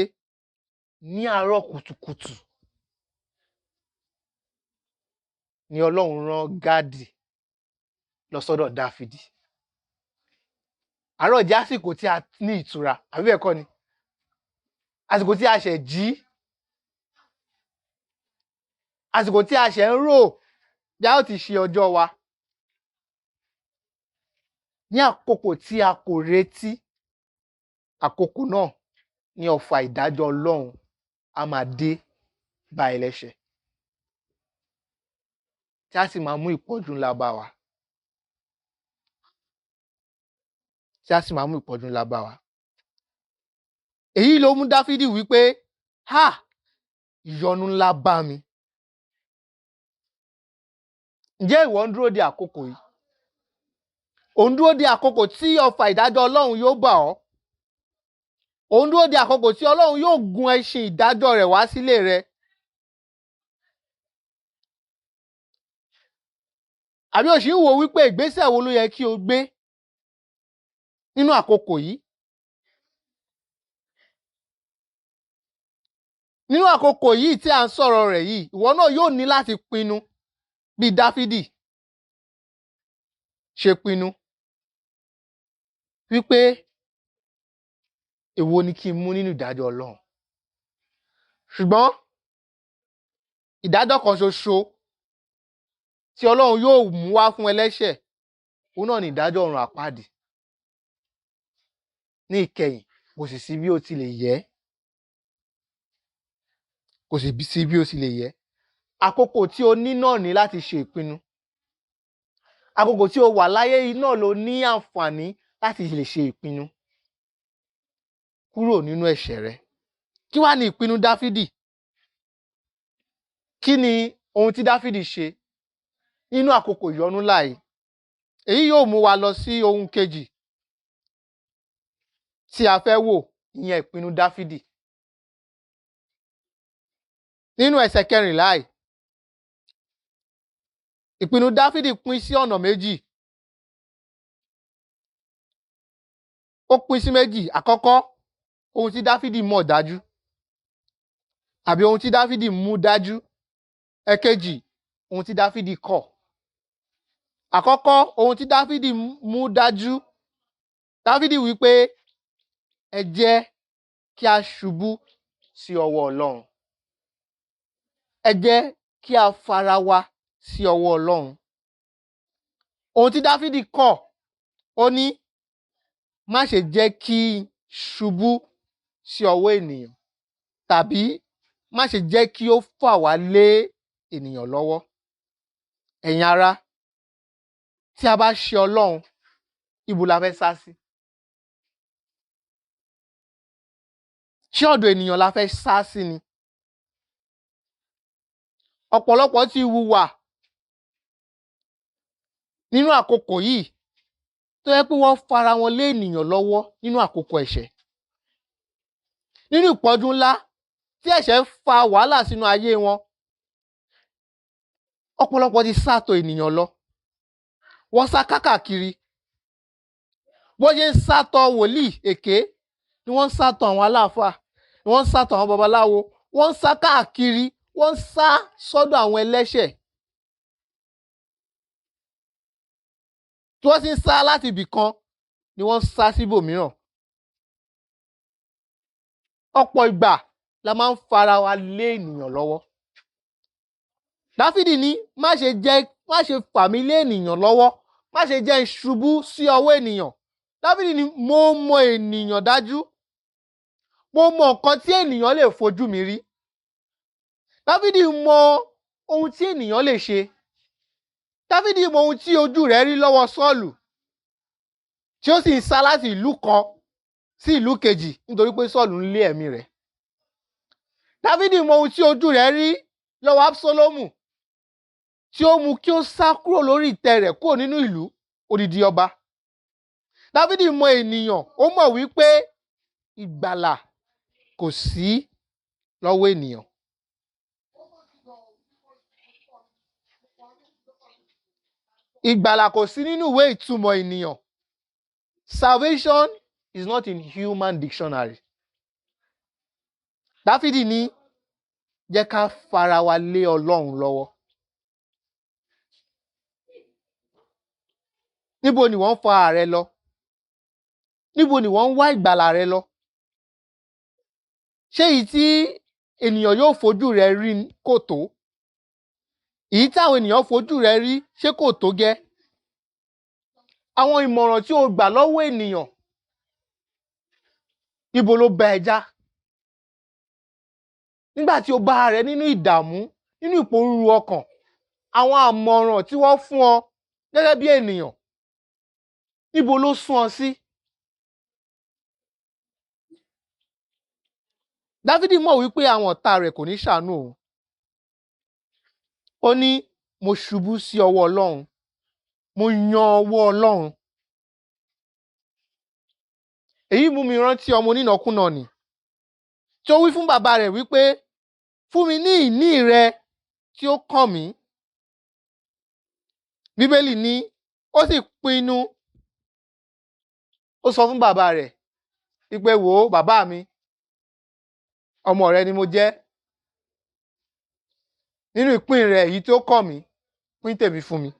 ní àárọ̀ kùtùkùtù ni Ọlọ́run rán Gádì lọ sọ́dọ̀ Dáfídì. Àárọ̀ jẹ́ àsìkò tí a ní ìtura, àbí bẹ́ẹ̀ kọ́ ni? Àsìkò tí a ṣẹ̀ jí, àsìkò tí a ṣẹ̀ ń rò bí a ó ti ṣe ọjọ́ wa. Ní àkókò tí a kò retí, Àkókò náà ní ọfà ìdájọ́ Ọlọ́run á máa dé bá ẹlẹ́ṣẹ̀, tí a sì máa mú ìpọ́njú ńlá bá wa. Tí a sì máa mú ìpọ́njú ńlá bá wa. Èyí ló mú Dáfídì wípé, ha! Ìyọnu ńlá bá mi. Ǹjẹ́ ìwọ ń dúró de àkókò yìí? Ò ń dúró de àkókò tí ọfà ìdájọ́ Ọlọ́run yóò bà ọ́. Ò ń dúró de àkókò tí Ọlọ́run yóò gun ẹṣin ìdájọ́ rẹ̀ wá sílé rẹ. Àbí o sì ń wò wípé ìgbésẹ̀ wo ló yẹ kí o gbé nínú àkókò yìí? Nínú àkókò yìí tí à ń sọ̀rọ̀ rẹ̀ yìí, ìwọ náà yóò ní láti pinnu bí Dáfídì ṣe pinnu wípé èwo ni kí n mú nínú ìdájọ́ Ọlọ́run. Ṣùgbọ́n ìdájọ́ kan ṣoṣo tí Ọlọ́run yóò mú wá fún ẹlẹ́ṣẹ̀, òun náà ni ìdájọ́ ọ̀run àpáàdì. Ní ìkẹyìn, kò sì sí bí ó ti lè yẹ. Kò sì sí bí ó ti lè yẹ. Àkókò tí o ní náà ní láti ṣe ìpinnu. Àkókò tí o wà láyé yìí náà ló ní àǹfààní láti lè ṣe ìpinnu kúrò nínú ẹ̀ṣẹ̀ rẹ. Kí wá ni ìpinnu Dáfídì? Kí ni ohun tí Dáfídì ṣe nínú àkókò ìyọnu ńlá yìí? Èyí yóò mú wa lọ sí ohun kejì tí a fẹ́ wò, ìyẹn ìpinnu Dáfídì. Nínú ẹsẹ̀ kẹrìnlá yìí, ìpinnu Dáfídì pín sí ọ̀nà méjì. Ó pín sí méjì. Àkọ́kọ́, ohun tí Dáfídì mọ̀ dájú, àbí ohun tí Dáfídì mú dájú. Ẹ̀kejì, ohun tí Dáfídì kọ̀. Àkọ́kọ́, ohun tí Dáfídì mú dájú. Dáfídì wí pé, ẹ jẹ́ kí a ṣubú sí ọwọ́ Ọlọ́run. Ẹ jẹ́ kí a fara wa sí ọwọ́ Ọlọ́run. Ohun tí Dáfídì kọ̀, ó ní, má ṣe jẹ́ kí n ṣubú sí ọwọ́ ènìyàn, tàbí má ṣe jẹ́ kí ó fà wá lé ènìyàn lọ́wọ́. Ẹ̀yin ará, tí a bá ṣe Ọlọ́run, ibo la fẹ́ sá sí? Ṣé ọ̀dọ̀ ènìyàn la fẹ́ sá sí ni? Ọ̀pọ̀lọpọ̀ ti hùwà nínú àkókò yìí tó yẹ pé wọ́n fara wọn lé ènìyàn lọ́wọ́ nínú àkókò ẹ̀ṣẹ̀. Nínú ìpọ́njú ńlá tí ẹ̀ṣẹ̀ fa wàhálà sínú ayé wọn, ọ̀pọ̀lọpọ̀ ti sá tọ̀ ènìyàn lọ. Wọ́n sá kákàkiri. Bó ṣe ń sá tọ̀ wòlíì èké ni wọ́n ń sá tọ̀ àwọn aláàfáà, ni wọ́n ń sá tọ̀ àwọn babaláwo, wọ́n ń sá káàkiri, wọ́n ń sá sọ́dọ̀ àwọn ẹlẹ́ṣẹ̀. Tí wọ́n sì ń sá láti ibì kan ni wọ́n ń sá síbòmíràn. Ọ̀pọ̀ ìgbà la máa ń fara wa lé ènìyàn lọ́wọ́. Dáfídì ní, má ṣe fà mí lé ènìyàn lọ́wọ́, má ṣe jẹ́ n ṣubú sí ọwọ́ ènìyàn. Dáfídì ní, mo mọ ènìyàn dájú, mo mọ nǹkan tí ènìyàn lè fojú mi rí. Dáfídì mọ ohun tí ènìyàn lè ṣe. Dáfídì mọ ohun tí ojú rẹ̀ rí lọ́wọ́ Sọ́ọ̀lù, tí ó sì ń sá láti ìlú kan sí ìlú kejì nítorí pé Sọ́ọ̀lù ń lé ẹ̀mí rẹ̀. Dáfídì mọ ohun tí ojú rẹ̀ rí lọ́wọ́ Ábúsálómù, tí ó mú kí ó sá kúrò lórí ìtẹ́ rẹ̀ kúrò nínú ìlú odidi ọba. Dáfídì mọ ènìyàn, ó mọ̀ wípé ìgbàlà kò sí lọ́wọ́ ènìyàn. Ìgbàlà kò sí nínú ìwé ìtumọ̀ ènìyàn. Salvation is not in human dictionary. Dáfídì ní, jẹ́ ká fara wa lé Ọlọ́run lọ́wọ́. Níbo ni wọ́n ń fa ara rẹ lọ? Níbo ni wọ́n ń wá ìgbàlà rẹ lọ? Ṣé èyí tí ènìyàn yóò fojú rẹ rí kò tó? Èyí tí àwọn ènìyàn fojú rẹ rí ṣé kò tó gẹ́? Àwọn ìmọ̀ràn tí o gbà lọ́wọ́ ènìyàn Ibo ló bá ẹ já? Nígbà tí o bá rẹ nínú ìdààmú, nínú ìpòrúru ọkàn, àwọn àmọ̀ràn tí wọ́n fún ọ gẹ́gẹ́ bí ènìyàn, níbo ló sún ọ sí? Dáfídì mọ̀ wípé àwọn ọ̀tá rẹ̀ kò ní ṣàánú òun. Ó ní, mo ṣubú sí ọwọ́ Ọlọ́run, mo yan ọwọ́ Ọlọ́run. Èyí mú mi rántí ọmọ onínàkúnà nì tí ó wí fún bàbá rẹ̀ wípé, fún mi ní ìní rẹ tí ó kàn mí. Bíbélì ní ó sì pinnu, ó sọ fún bàbá rẹ̀ wípé, wò ó bàbá mi, ọmọ rẹ ni mo jẹ́, nínú ìpín rẹ èyí tí ó kàn mí, pín tèmi fún mi.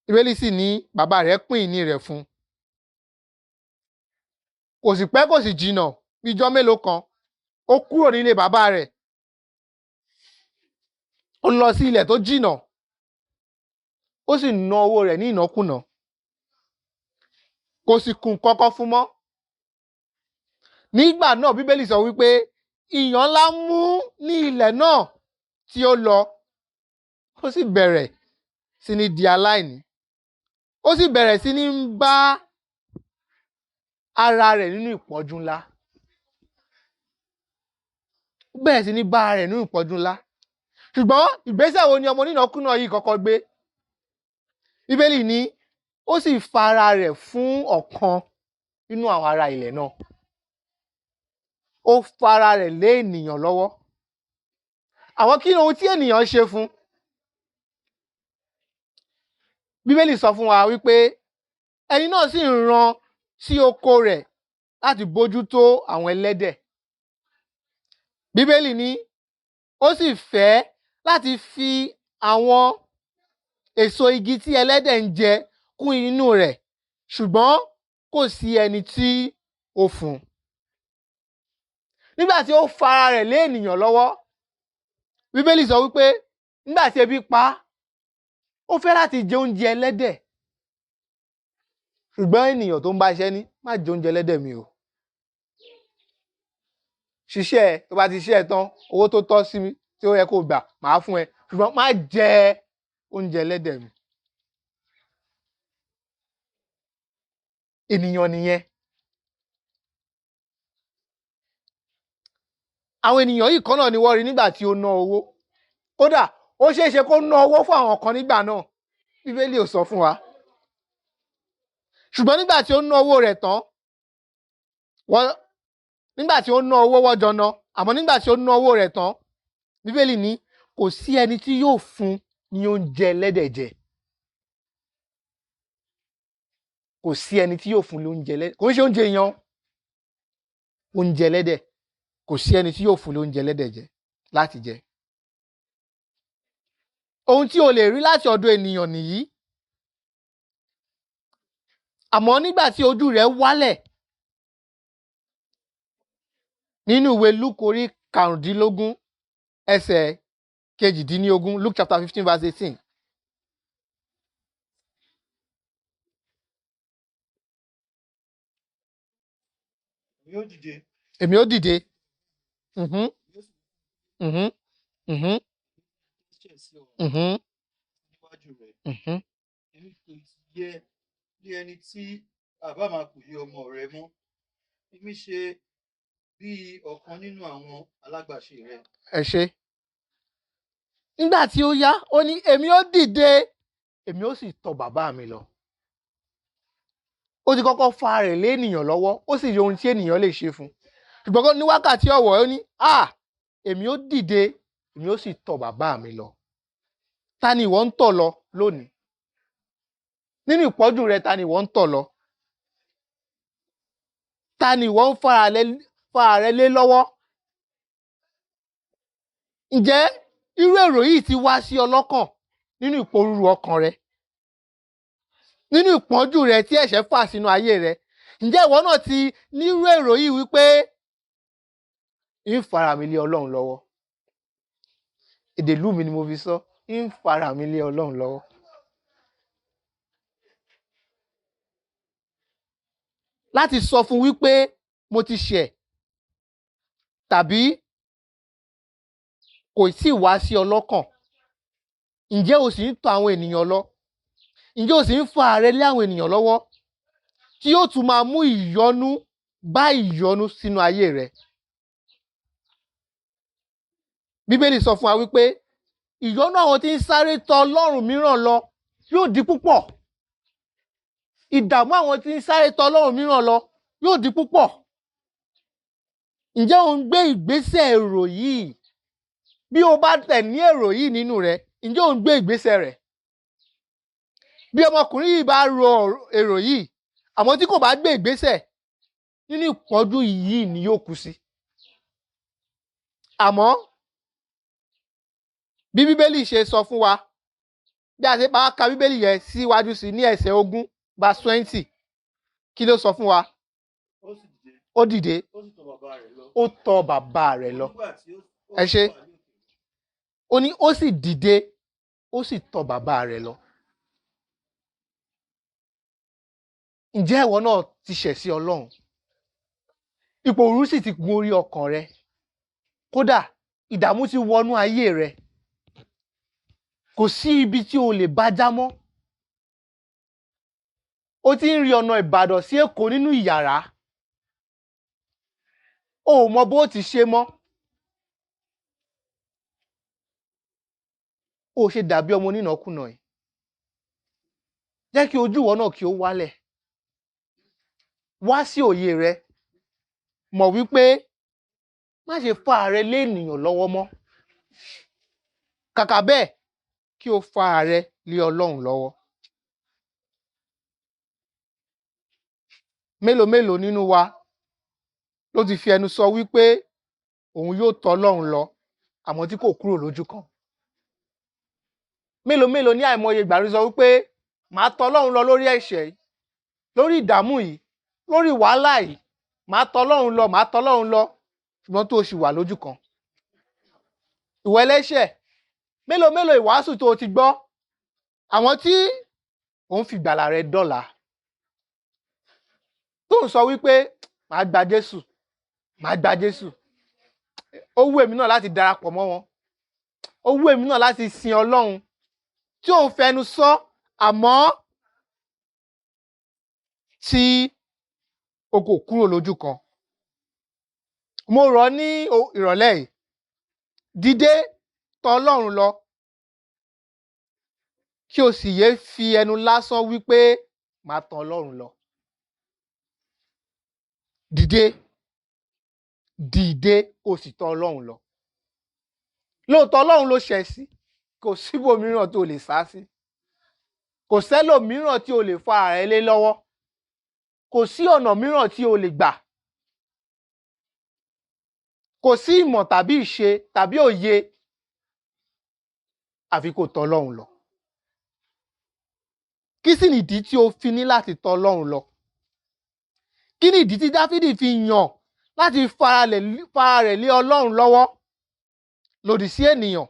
Bíbélì sì ní bàbá rẹ̀ pín ìní rẹ̀ fún un. Kò sì pẹ́ kò sì jìnnà, bí ijọ́ mélòó kan, ó kúrò nílé bàbá rẹ̀, ó lọ sí ilẹ̀ tó jìnnà, ó sì ná owó rẹ̀ ní ìnákúnà, kò sì kùn kankan fún mọ́. Nígbà náà Bíbélì sọ wípé ìyàn ńlá mú ní ilẹ̀ náà tí ó lọ, ó sì bẹ̀rẹ̀ sí ní di aláìní, ó sì bẹ̀rẹ̀ sí ní bá ara rẹ̀ nínú ìpọ́njú ńlá. Ó bẹ̀rẹ̀ sí ní bá ara rẹ̀ nínú ìpọ́njú ńlá. Ṣùgbọ́n ìgbésẹ̀ wo ni ọmọ onínàkúnà yìí kọ́kọ́ gbé? Bíbélì ní ó sì fa ara rẹ̀ fún ọ̀kan nínú àwọn ará ilẹ̀ náà. Ó fa ara rẹ̀ lé ènìyàn lọ́wọ́. Àwọn kí ni ohun tí ènìyàn ṣe fún? Bíbélì sọ fún wa wípé ẹni náà sì ń rán sí oko rẹ̀ láti bójú tó àwọn ẹlẹ́dẹ̀. Bíbélì ní ó sì fẹ́ láti fi àwọn èso igi tí ẹlẹ́dẹ̀ ń jẹ kún inú rẹ̀, ṣùgbọ́n kò sí ẹni tí ó fún un. Nígbà tí ó fa ara rẹ̀ lé ènìyàn lọ́wọ́, Bíbélì sọ wípé nígbà tí ebi pa á, ó fẹ́ láti jẹ oúnjẹ ẹlẹ́dẹ̀. Ṣùgbọ́n ènìyàn tó ń bá iṣẹ́ ní, má jẹ oúnjẹ ẹlẹ́dẹ̀ mi o. Ṣiṣẹ́ ẹ, tó bá ti ṣiṣẹ́ ẹ tán, owó tó tọ́ sí mi tí ó yẹ kó gbà, màá fún ẹ. Ṣùgbọ́n má jẹ oúnjẹ ẹlẹ́dẹ̀ mi. Ènìyàn nìyẹn. Àwọn ènìyàn yìí kan náà ni wọ́n rí nígbà tí ó ná owó. Kódà ó ṣeé ṣe kó ná owó fún àwọn kan nígbà náà. Bíbélì ò sọ fún wa. Ṣùgbọ́n nígbà tí ó ná owó rẹ̀ tán, nígbà tí ó ná owó wọ́n jọ ná, àmọ́ nígbà tí ó ná owó rẹ̀ tán, Bíbélì ní kò sí ẹni tí yóò fún ní oúnjẹ ẹlẹ́dẹ̀ jẹ. Kò sí ẹni tí yóò fún ní oúnjẹ ẹlẹ́dẹ̀. Kò ń ṣe oúnjẹ èèyàn, oúnjẹ ẹlẹ́dẹ̀. Kò sí ẹni tí yóò fún ní oúnjẹ ẹlẹ́dẹ̀ jẹ láti jẹ. Ohun tí o lè rí láti ọ̀dọ̀ ènìyàn nìyí. Àmọ́ nígbà tí ojú rẹ̀ wálẹ̀ nínú ìwé Luke orí 15 ẹsẹ̀ 18, Luke chapter 15 verse 18. Èmi ó dìde. Mhm. Mhm. Mhm. Mhm. Mhm. Èmi kò yẹ ní ẹni tí àbá máa pè ní ọmọ rẹ mọ́. Èmi ṣe bí ọ̀kan nínú àwọn alágbàṣe rẹ. Ẹ ṣé. Nígbà tí ó yá, ó ní èmi ó dìde, èmi ó sì tọ̀ bàbá mi lọ. Ó ti kọ́kọ́ fa rẹ̀ lé ènìyàn lọ́wọ́, ó sì rí ohun tí ènìyàn lè ṣe fún un. Ṣùgbọ́n ní wákàtí ọ̀wọ̀, ó ní, à, èmi ó dìde, èmi ó sì tọ̀ bàbá mi lọ. Ta ni ìwọ ń tọ̀ lọ lónìí? Nínú ìpọ́njú rẹ, ta ni ìwọ ń tọ̀ lọ? Ta ni ìwọ ń fa rẹ lé lọ́wọ́? Ǹjẹ́ irú èrò yìí ti wá sí ọ lọ́kàn nínú ìpòrúru ọkàn rẹ? Nínú ìpọ́njú rẹ tí ẹ̀ṣẹ̀ fà sínú ayé rẹ, ǹjẹ́ ìwọ náà ti nírú èrò yìí wípé ń fara mi lé Ọlọ́run lọ́wọ́? Èdè ìlú mi ni mo fi sọ, ń fara mi lé Ọlọ́run lọ́wọ́. láti sọ fún wípé mo ti ṣẹ̀ tàbí kò tí ì wá sí ọ lọ́kàn? Ǹjẹ́ o sì ń tọ̀ àwọn ènìyàn lọ? Ǹjẹ́ o sì ń fa ààrẹ lé àwọn ènìyàn lọ́wọ́ tí yóò tún máa mú ìyọnu bá ìyọnu sínú ayé rẹ? Bíbélì sọ fún wa wípé ìyọnu àwọn tí ń sáré tọ̀ Ọlọ́run mìíràn lọ yóò di púpọ̀. Ìdààmú àwọn tí ń sáré tọ̀ Ọlọ́run mìíràn lọ yóò di púpọ̀. Ǹjẹ́ o ń gbé ìgbésẹ̀ èrò yìí? Bí o bá tẹ̀ ní èrò yìí nínú rẹ, ǹjẹ́ o ń gbé ìgbésẹ̀ rẹ̀? Bí ọmọkùnrin yìí bá ro èrò yìí, àmọ́ tí kò bá gbé ìgbésẹ̀, nínú ìpọ́njú yìí ni yóò kú sí. Àmọ́ bí Bíbélì ṣe sọ fún wa, bí a ṣe bá ka Bíbélì yẹn síwájú sí ní ẹsẹ̀ 20 verse 20, kí ló sọ fún wa? Ó sì dìde, Ó dìde, ó sì tọ̀ bàbá rẹ̀ lọ. ó tọ̀ bàbá rẹ̀ lọ. Nígbà tí ó Ẹ ṣé. sì wà ní òkè, Ó ní ó sì dìde, ó sì tọ̀ bàbá rẹ̀ lọ. Ǹjẹ́ ìwọ náà ti ṣẹ̀ sí Ọlọ́run? Ipò òru sì ti gun orí ọkàn rẹ. Kódà ìdààmú ti wọnú ayé rẹ. Kò sí ibi tí o lè bá já mọ́. O ti ń rí ọ̀nà Ìbàdàn sí Èkó nínú ìyàrá. O ò mọ bó ti ṣe mọ́. O ṣe dàbí ọmọ onínàkúnà yìí. Jẹ́ kí ojú ìwọ náà kí ó wálẹ̀. Wá sí òye rẹ. Mọ̀ wípé má ṣe fa ààrẹ lé ènìyàn lọ́wọ́ mọ́. Kàkà bẹ́ẹ̀ kí o fa ààrẹ lé Ọlọ́run lọ́wọ́. Mélòó mélòó nínú wa ló ti fi ẹnu sọ wípé òun yóò tọ̀ Ọlọ́run lọ, àmọ́ tí kò kúrò lójú kan. Mélòó mélòó ní àìmọye ìgbà ló sọ wípé màá tọ̀ Ọlọ́run lọ lórí ẹ̀ṣẹ̀ yìí, lórí ìdààmú yìí, lórí wàhálà yìí, màá tọ̀ Ọlọ́run lọ, màá tọ̀ Ọlọ́run lọ, ṣùgbọ́n tó o ṣì wà lójú kan. Ìwọ ẹlẹ́ṣẹ̀, mélòó mélòó ìwàásù tó o ti gbọ́, àwọn tí ò ń fi ìgbàlà rẹ dọ́là, tó ń sọ wípé màá gba Jésù, màá gba Jésù. Ó wù èmi náà láti darapọ̀ mọ́ wọn. Ó wù èmi náà láti sin Ọlọ́run tí ò ń fẹnu sọ, àmọ́ tí o kò kúrò lójú kan. Mo rọ̀ ọ́ ní ìrọ̀lẹ́ yìí, dìde tọ̀ Ọlọ́run lọ, kí o sì yé fi ẹnu lásán wípé màá tọ̀ Ọlọ́run lọ. Dìde, dìde kó o sì tọ̀ Ọlọ́run lọ. Lóòótọ́ Ọlọ́run ló ṣẹ̀ sí, kò síbòmíràn tó lè sá sí, kò sẹ́lòmíràn tí o lè fa ara rẹ lé lọ́wọ́, kò sí ọ̀nà mìíràn tí o lè gbà, kò sí ìmọ̀ tàbí ìṣe tàbí òye àfi kó tọ̀ Ọlọ́run lọ. Kí sì nìdí tí o fi ní láti tọ̀ Ọlọ́run lọ? Kí nìdí tí Dáfídì fi yàn láti fara rẹ̀ lé Ọlọ́run lọ́wọ́ lòdì sí ènìyàn?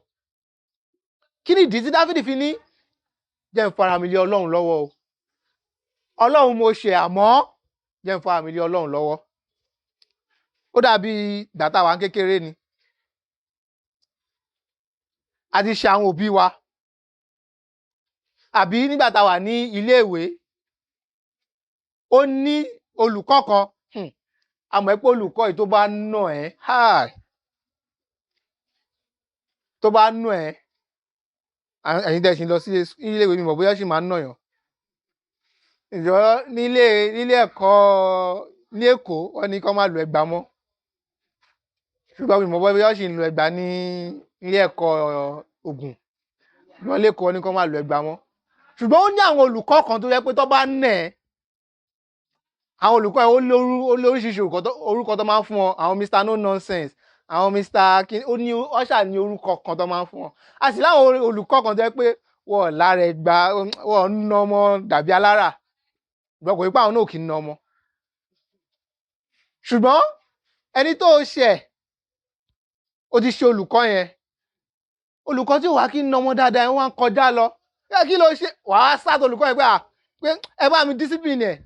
Kí nìdí tí Dáfídì fi ní jẹ́ n fara mi lé Ọlọ́run lọ́wọ́ o? Ọlọ́run mo ṣẹ̀, àmọ́ jẹ́ n fara mi lé Ọlọ́run lọ́wọ́. Ó dàbí ìgbà tá a wà ní kékeré ni. A ti ṣe àwọn òbí wa. Àbí nígbà tá a wà ní ilé ìwé, ó ní olùkọ́ kan, a mọ̀ pé olùkọ́ yìí tó bá nà ẹ́, tó bá nà ẹ́, ẹ̀yin tẹ́ ẹ ṣì ń lọ sí ilé ìwé mi mọ̀ bóyá ṣì máa ń nà yàn. Ǹjọ́ nílé ẹ̀kọ́ ní Èkó, wọ́n ní kí wọ́n má lo ẹgba mọ́. Ṣùgbọ́n mi mọ̀ bóyá ṣì ń lo ẹgba ní ilé ẹ̀kọ́ Ògùn. Ṣùgbọ́n l'Ékòó wọ́n ní kí wọ́n má lo ẹgba mọ́. Ṣùgbọ́n ó ní àwọn olùkọ́ kan tó jẹ́ pé tó bá nà ẹ́, àwọn olùkọ́ yẹn ó lóríṣiríṣi orúkọ tó máa ń fún wọn, àwọn Mr. No Nonsense, àwọn Mr. Kin, ó ní ọ́ṣà ní orúkọ kan tó máa ń fún wọn. A sì láwọn olùkọ́ kan tó jẹ́ pé wọ́n ò lára ẹgba, wọ́n ò ń na ọmọ dàbí alára. Ṣùgbọ́n kò rí pé àwọn náà ò kí ń na ọmọ. Ṣùgbọ́n ẹni tó ṣẹ̀, ó ti ṣe olùkọ́ yẹn. Olùkọ́ tí ò wá kí ń na ọmọ dáadáa yẹn wá ń kọjá lọ. Kí ló ṣe? Wàá sá tó olùkọ́ yẹn pé, pé ẹ bá mi discipline ẹ̀.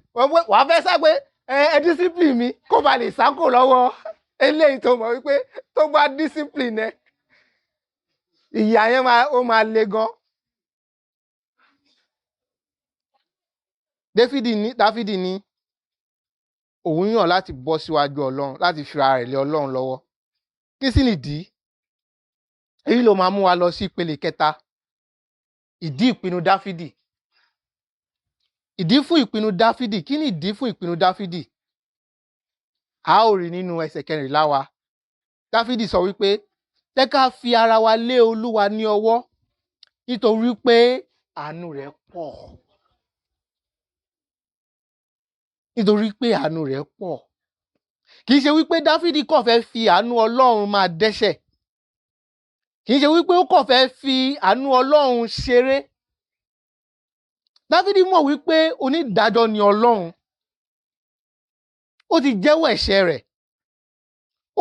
Wàá fẹ́ sá pé Ẹ discipline mi kó ba lè sákò lọ́wọ́ eléyìí tó mọ̀ wípé tó bá discipline ẹ, ìyà yẹn máa ó máa le gan. Dáfídì ní òun yàn láti bọ́ síwájú Ọlọ́run, láti fi ara rẹ̀ lé Ọlọ́run lọ́wọ́. Kí sì nìdí? Èyí ló máa mú wa lọ sí ìpele kẹta, ìdí ìpinnu Dáfídì. Ìdí fún ìpinnu Dáfídì. Kí ni ìdí fún ìpinnu Dáfídì? A ó rí nínú ẹsẹ̀ 14 wa. Dáfídì sọ wípé jẹ́ ká fi ara wa lé Olúwa ní ọwọ́ nítorí pé àánú rẹ̀ pọ̀. Nítorí pé àánú rẹ̀ pọ̀. Kì í ṣe wípé Dáfídì kàn fẹ́ fi àánú Ọlọ́run máa dẹ́ṣẹ̀. Kì í ṣe wípé ó kàn fẹ́ fi àánú Ọlọ́run ṣeré. Dáfídì mọ̀ wípé onídàájọ́ ni Ọlọ́run. Ó ti jẹ́wọ́ ẹ̀ṣẹ̀ rẹ̀.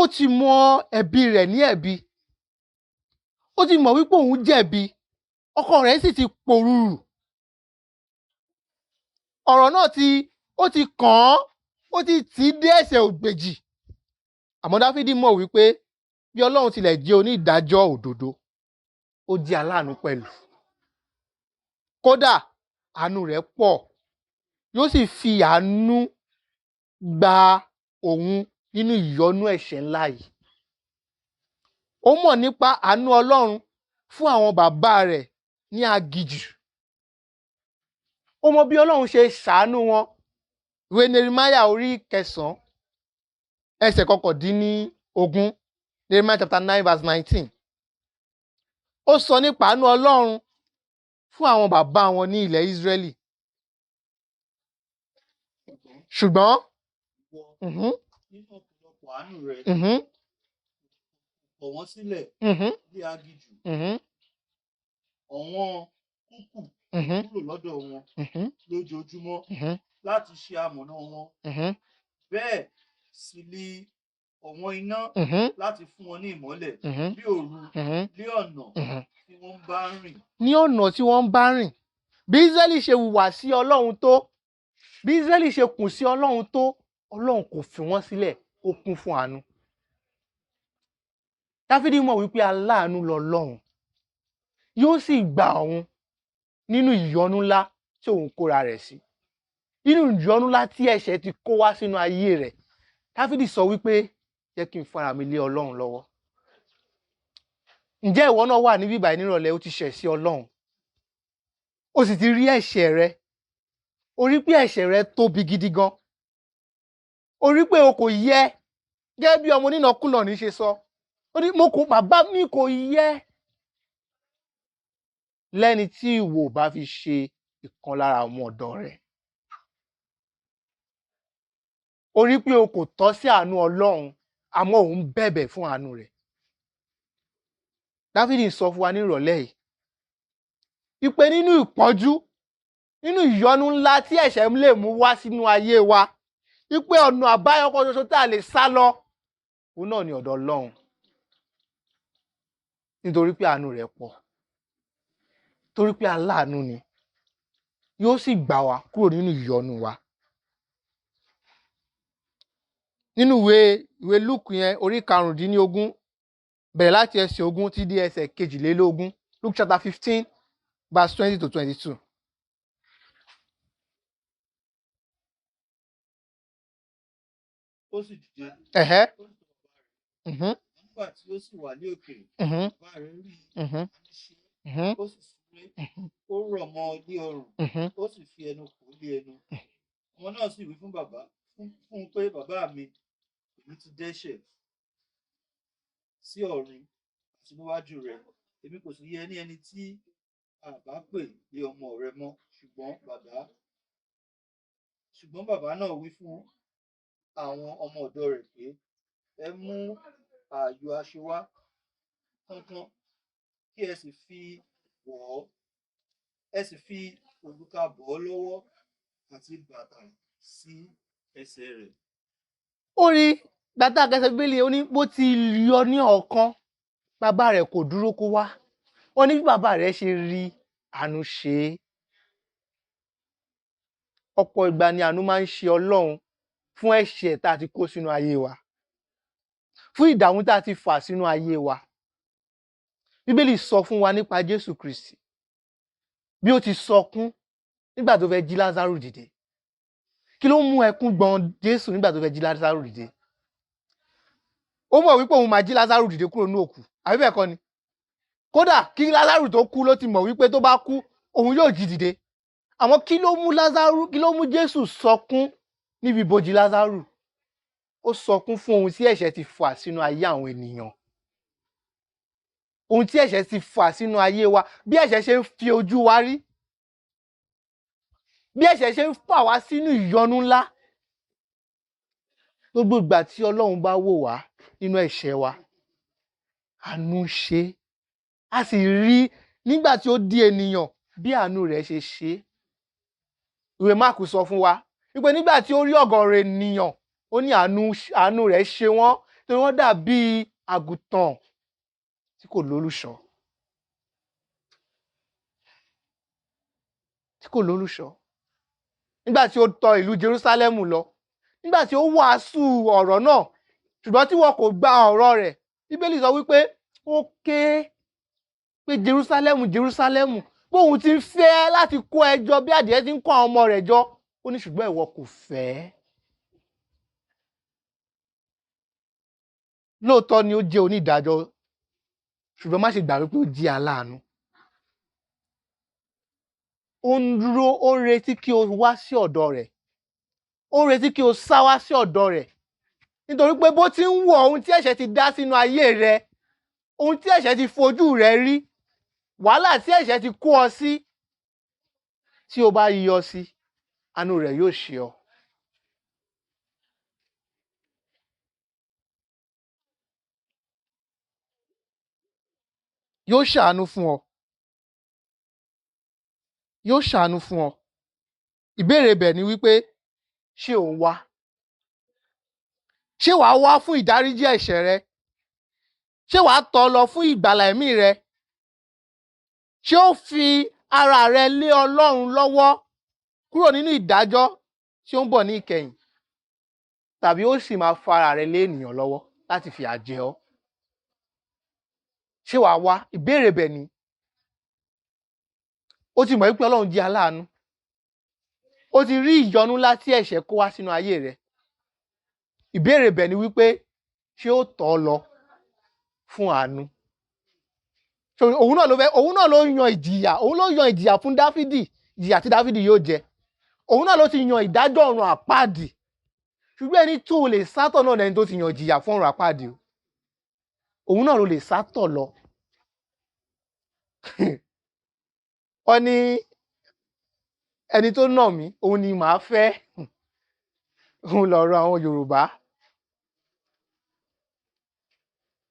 Ó ti mọ ẹ̀bi rẹ̀ ní ẹ̀bi. Ó ti mọ̀ wípé òun jẹ̀bi. Ọkàn rẹ̀ sì ti pòrúurù. Ọ̀rọ̀ náà ó ti kàn án, ó ti tì í dé ẹsẹ̀ ògbèjì. Àmọ́ Dáfídì mọ̀ wípé bí Ọlọ́run tilẹ̀ jẹ́ onídàájọ́ òdodo, ó jẹ́ aláàánú pẹ̀lú. Kódà àánú rẹ̀ pọ̀, yóò sì fi àánú gba òun nínú ìyọnú ẹ̀ṣẹ̀ ńlá yìí. Ó mọ̀ nípa àánú Ọlọ́run fún àwọn bàbá rẹ̀ ní aginjù. Ó mọ bí Ọlọ́run ṣe ṣàánú wọn. Ìwé Nehemiah orí 9 ẹsẹ̀ 19, Nehemiah chapter 9 verse 19. Ó sọ nípa àánú Ọlọ́run fún àwọn bàbá wọn ní ilẹ̀ Ísírẹ́lì. Ṣùgbọ́n nínú ọ̀pọ̀lọpọ̀ àánú rẹ̀, kọ̀ wọ́n sílẹ̀ ní aginjù, ọ̀wọ́n kúkù kúrò lọ́dọ̀ wọn lójoojúmọ́ láti ṣe amọ̀nà wọn. Bẹ́ẹ̀ sì ni ọ̀wọ́n iná láti fún wọn ní ìmọ́lẹ̀ bí òru ní ọ̀nà tí wọ́n bá ń rìn. Ní ọ̀nà tí wọ́n bá rìn. Bí Ísírẹ́lì ṣe hùwà sí Ọlọ́run tó, bí Ísírẹ́lì ṣe kùn sí Ọlọ́run tó, Ọlọ́run kò fi wọ́n sílẹ̀, ó kún fún àánú. Dáfídì mọ̀ wípé aláàánú lọlọ́run, yóò sì gba òun nínú ìyọnu ńlá tí òun kóra rẹ̀ sí, nínú ìyọnu ńlá tí ẹ̀ṣẹ̀ ti kó wá sínú ayé rẹ̀. Dáfídì sọ wípé jẹ́ kí n fara mi lé Ọlọ́run lọ́wọ́. Ǹjẹ́ ìwọ náà wà níbí báyìí nírọ̀lẹ́, ó ti ṣẹ̀ sí Ọlọ́run, ó sì ti rí ẹ̀ṣẹ̀ rẹ, ó rí pé ẹ̀ṣẹ̀ rẹ tóbi gidi gan, ó rí pé o kò yẹ, gẹ́gẹ́ bí ọmọ onínàkúnà ní ṣe sọ, ó ní mo kò, bàbá mi kò yẹ lẹ́ni tí ìwọ bá fi ṣe ìkan lára àwọn ọ̀dọ́ rẹ̀. Ó rí pé o kò tọ́ sí àánú Ọlọ́run, àmọ́ òun bẹ̀bẹ̀ fún àánú rẹ̀. Dáfídì sọ fún wa ní ìrọ̀lẹ́ yìí wípé nínú ìpọ́njú, nínú ìyọnu ńlá tí ẹ̀ṣẹ̀ lè mú wá sínú ayé wa, wípé ọ̀nà àbáyọ kan ṣoṣo tá a lè sá lọ, òun náà ni ọ̀dọ̀ Ọlọ́run, nítorí pé àánú rẹ̀ pọ̀, torí pé aláàánú ni, yóò sì gbà wá kúrò nínú ìyọnu wa. Nínú ìwé Lúùkù yẹn orí 15, bẹ̀rẹ̀ láti ẹsẹ̀ 20 tí dé ẹsẹ̀ 22, Luke chapter 15 verse 20 to 22. Ó sì dìde. Ẹ̀hẹ́. Ó sì tọ̀ bàbá rẹ̀. Nígbà tí ó sì wà ní òkèèrè, bàbá rẹ̀ rí i, àánú ṣe é, ó sì súré, ó rọ̀ mọ́ ọ ní ọrùn, ó sì fi ẹnu kò ó lé ẹnu. Ọmọ náà sì wí fún bàbá, fún un pé, bàbá mi, èmi ti dẹ́ṣẹ̀ sí ọ̀run àti níwájú rẹ, èmi kò sì yẹ ní ẹni tí a bá pè ní ọmọ rẹ mọ́. Ṣùgbọ́n bàbá náà wí fún àwọn ọmọ ọ̀dọ̀ rẹ̀ pé, ẹ mú ààyò aṣọ wá kánkán, kí ẹ sì fi wọ̀ ọ́, ẹ sì fi òrùka bọ̀ ọ́ lọ́wọ́ àti bàtà sí ẹsẹ̀ rẹ̀. Ó rí gbàtà kẹsẹ̀ Bíbélì, ó ní bó ti yọ ní ọ̀kan, bàbá rẹ̀ kò dúró kó wá. Wọ́n ní bí bàbá rẹ̀ ṣe rí àánú ṣe é. Ọ̀pọ̀ ìgbà ni àánú máa ń ṣe Ọlọ́run Fún ẹ̀ṣẹ̀ tá a ti kó sínú ayé wa, fún ìdààmú tá a ti fà sínú ayé wa. Bíbélì sọ fún wa nípa Jésù Kristi bí ó ti sọkún nígbà tó fẹ́ jí Lásárù dìde. Kí ló mú ẹkún gbọ̀n Jésù nígbà tó fẹ́ jí Lásárù dìde? Ó mọ̀ wípé òun máa jí Lásárù dìde kúrò ní òkú, àbí bẹ́ẹ̀ kọ́ ni? Kódà kí Lásárù tó kú ló ti mọ̀ wípé tó bá kú òun yóò jí dìde. Àmọ́ kí ló mú Lásárù, kí ló mú Jésù sọkún níbi ibojì Lásárù? Ó sọkún fún ohun tí ẹ̀ṣẹ̀ ti fà sínú ayé àwọn ènìyàn, ohun tí ẹ̀ṣẹ̀ ti fà sínú ayé wa, bí ẹ̀ṣẹ̀ ṣe ń fi ojú wa rí, bí ẹ̀ṣẹ̀ ṣe ń fà wá sínú ìyọnu ńlá. Gbogbo ìgbà tí Ọlọ́run bá wò wá nínú ẹ̀ṣẹ̀ wa, àánú ṣe, a sì rí nígbà tí ó di ènìyàn bí àánú rẹ̀ ṣe ṣe. Ìwé Máàkù sọ fún wa wípé nígbà tí ó rí ọ̀gọ̀ọ̀rọ̀ ènìyàn, ó ní àánú rẹ̀ ṣe wọ́n, torí wọ́n dàbí àgùntàn tí kò lólùṣọ́. Tí kò lólùṣọ́. Nígbà tí ó tọ̀ ìlú Jerúsálẹ́mù lọ, nígbà tí ó wàásù ọ̀rọ̀ náà, ṣùgbọ́n tí wọn kò gba ọ̀rọ̀ rẹ̀, Bíbélì sọ wípé ó ké pé Jerúsálẹ́mù, Jerúsálẹ́mù, bóun ti ń fẹ́ láti kó ẹ jọ bí adìẹ ti ń kó àwọn ọmọ rẹ̀ jọ, ó ní ṣùgbọ́n ìwọ kò fẹ́. Lóòótọ́ ni ó jẹ́ onídàájọ́, ṣùgbọ́n má ṣe gbàgbé pé ó jẹ́ aláàánú. Ó ń dúró, ó ń retí kí o wá sí ọ̀dọ̀ rẹ̀, ó ń retí kí o sá wá sí ọ̀dọ̀ rẹ̀, nítorí pé bó ti ń wọ̀ ohun tí ẹ̀ṣẹ̀ ti dá sínú ayé rẹ, ohun tí ẹ̀ṣẹ̀ ti fojú rẹ rí, wàhálà tí ẹ̀ṣẹ̀ ti kó ọ sí, tí o bá yọ sí, àánú rẹ̀ yóò ṣe ọ. Yóò ṣàánú fún ọ. Yóò ṣàánú fún ọ. Ìbéèrè ibẹ̀ ni wípé ṣé ò ń wá? Ṣé wàá wá fún ìdáríjì ẹ̀ṣẹ̀ rẹ? Ṣé wàá tọ̀ lọ fún ìgbàlà ẹ̀mí rẹ? Ṣé ó fi ara rẹ lé Ọlọ́run lọ́wọ́ kúrò nínú ìdájọ́ tí ó ń bọ̀ ní ìkẹyìn? Tàbí ó sì máa fa ara rẹ lé ènìyàn lọ́wọ́ láti fìyà jẹ ọ́? Ṣé wàá wá? Ìbéèrè bẹ̀ ni. Ó ti mọ̀ wípé Ọlọ́run jẹ́ aláàánú. Ó ti rí ìyọnu ńlá tí ẹ̀ṣẹ̀ kó wá sínú ayé rẹ̀. Ìbéèrè bẹ̀ ni wípé ṣé ó tọ̀ ọ́ lọ fún àánú? Òun náà ló fẹ́, òun náà ló yan ìjìyà, òun ló yan ìjìyà fún Dáfídì, ìjìyà tí Dáfídì yóò jẹ. Òun náà ló ti yan ìdájọ́ ọ̀run àpáàdì. Ṣùgbọ́n ẹni tó lè sátọ̀ náà lẹni tó ti yan ìjìyà fún ọ̀run àpáàdì o. Òun náà ló lè sátọ̀ lọ. Ó ní ẹni tó nà mí, òun ni màá fẹ́. Òun lọ̀rọ̀ àwọn Yorùbá.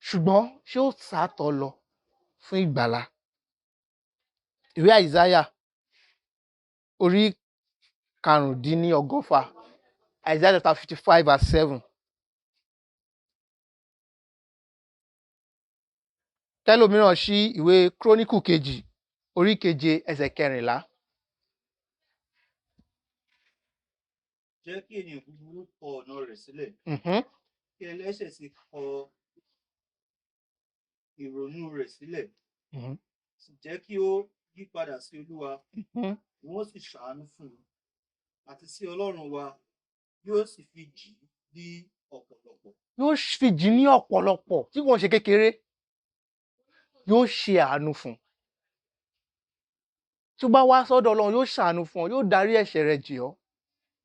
Ṣùgbọ́n ṣé ó sátọ̀ lọ fún ìgbàlà? Ìwé Àìsáyà orí 165, Isaiah chapter 55 verse 7. Kẹ́lòmíràn ṣí ìwé Króníkù 2 orí 7 ẹsẹ̀ 14. Jẹ́ kí ènìyàn búburú kọ ọ̀nà rẹ̀ sílẹ̀, kí ẹlẹ́ṣẹ̀ sì kọ ìrònú rẹ̀ sílẹ̀, sì jẹ́ kí ó yí padà sí Olúwa, wọ́n sì ṣàánú fún un, àti sí Ọlọ́run wa, yóò sì fi jì ní ọ̀pọ̀lọpọ̀. Yóò fi jì ní ọ̀pọ̀lọpọ̀ tí kò ń ṣe kékeré. Yóò ṣe àánú fún un. Tí ó bá wá sọ́dọ̀ Ọlọ́run, yóò ṣàánú fún ọ, yóò darí ẹ̀ṣẹ̀ rẹ jì ọ́,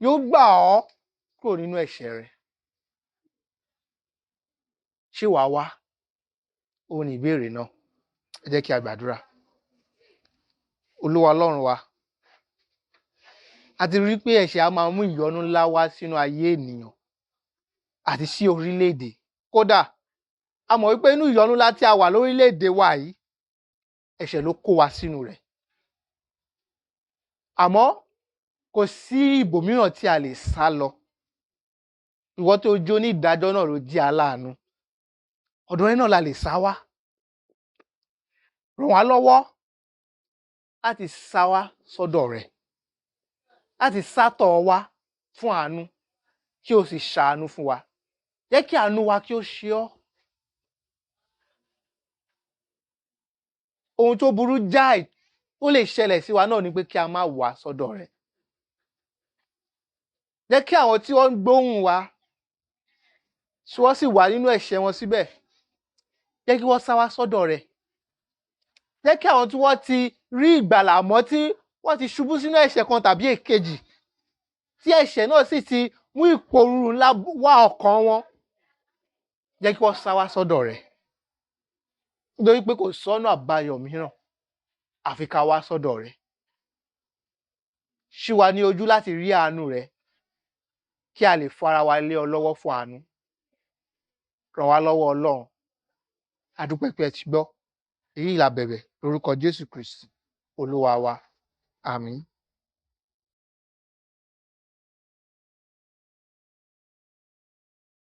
yóò gbà ọ́ kúrò nínú ẹ̀ṣẹ̀ rẹ. Ṣé wàá wá? Òun ni ìbéèrè náà. Ẹ jẹ́ kí a gbàdúrà. Olúwa Ọlọ́run wa, a ti rí pé ẹ̀ṣẹ̀ a máa mú ìyọnu ńlá wá sínú ayé ènìyàn àti sí orílẹ̀-èdè. Kódà a mọ̀ wípé inú ìyọnu ńlá tí a wà lórílẹ̀-èdè wa yìí, ẹ̀ṣẹ̀ ló kó wa sínú rẹ̀. Àmọ́ kò sí ibòmíràn tí a lè sá lọ. Ìwọ tó jó ní ìdájọ́ náà ló jẹ́ aláàánú. Ọ̀dọ̀ rẹ náà la lè sá wá. Ràn wá lọ́wọ́ láti sá wá sọ́dọ̀ rẹ, láti sátọ̀ wá fún àánú. kí o sì ṣàánú fún wa. Jẹ́ kí àánú wa kí ó ṣe ọ́. Ohun tó burú jáì ó lè ṣẹlẹ̀ sí wa náà ni pé kí a má wá sọ́dọ̀ rẹ̀. Jẹ́ kí àwọn tí wọ́n ń gbóhùn wa, tí wọ́n sì wà nínú ẹ̀ṣẹ̀ wọn síbẹ̀, jẹ́ kí wọ́n sá wá sọ́dọ̀ rẹ̀. Jẹ́ kí àwọn tí wọ́n ti rí ìgbàlà mọ́, tí wọ́n ti ṣubú sínú ẹ̀ṣẹ̀ kan tàbí èkejì, tí ẹ̀ṣẹ̀ náà sì ti mú ìpòrúurú ńlá wá ọkàn wọn, jẹ́ kí wọ́n sá wá sọ́dọ̀ rẹ̀. Nítorí pé kò sọ́nà àbáyọ mìíràn àfi ká wá sọ́dọ̀ rẹ̀. Ṣí wa ní ojú láti rí àánú rẹ̀, kí a lè fara wa lé ọ lọ́wọ́ fún àánú. Ràn wá lọ́wọ́ Ọlọ́run. A dúpẹ́ pé ẹ ti gbọ́. Èyí la bẹ̀bẹ̀ lórúkọ Jésù Kristi, Olúwa wa. Àmín.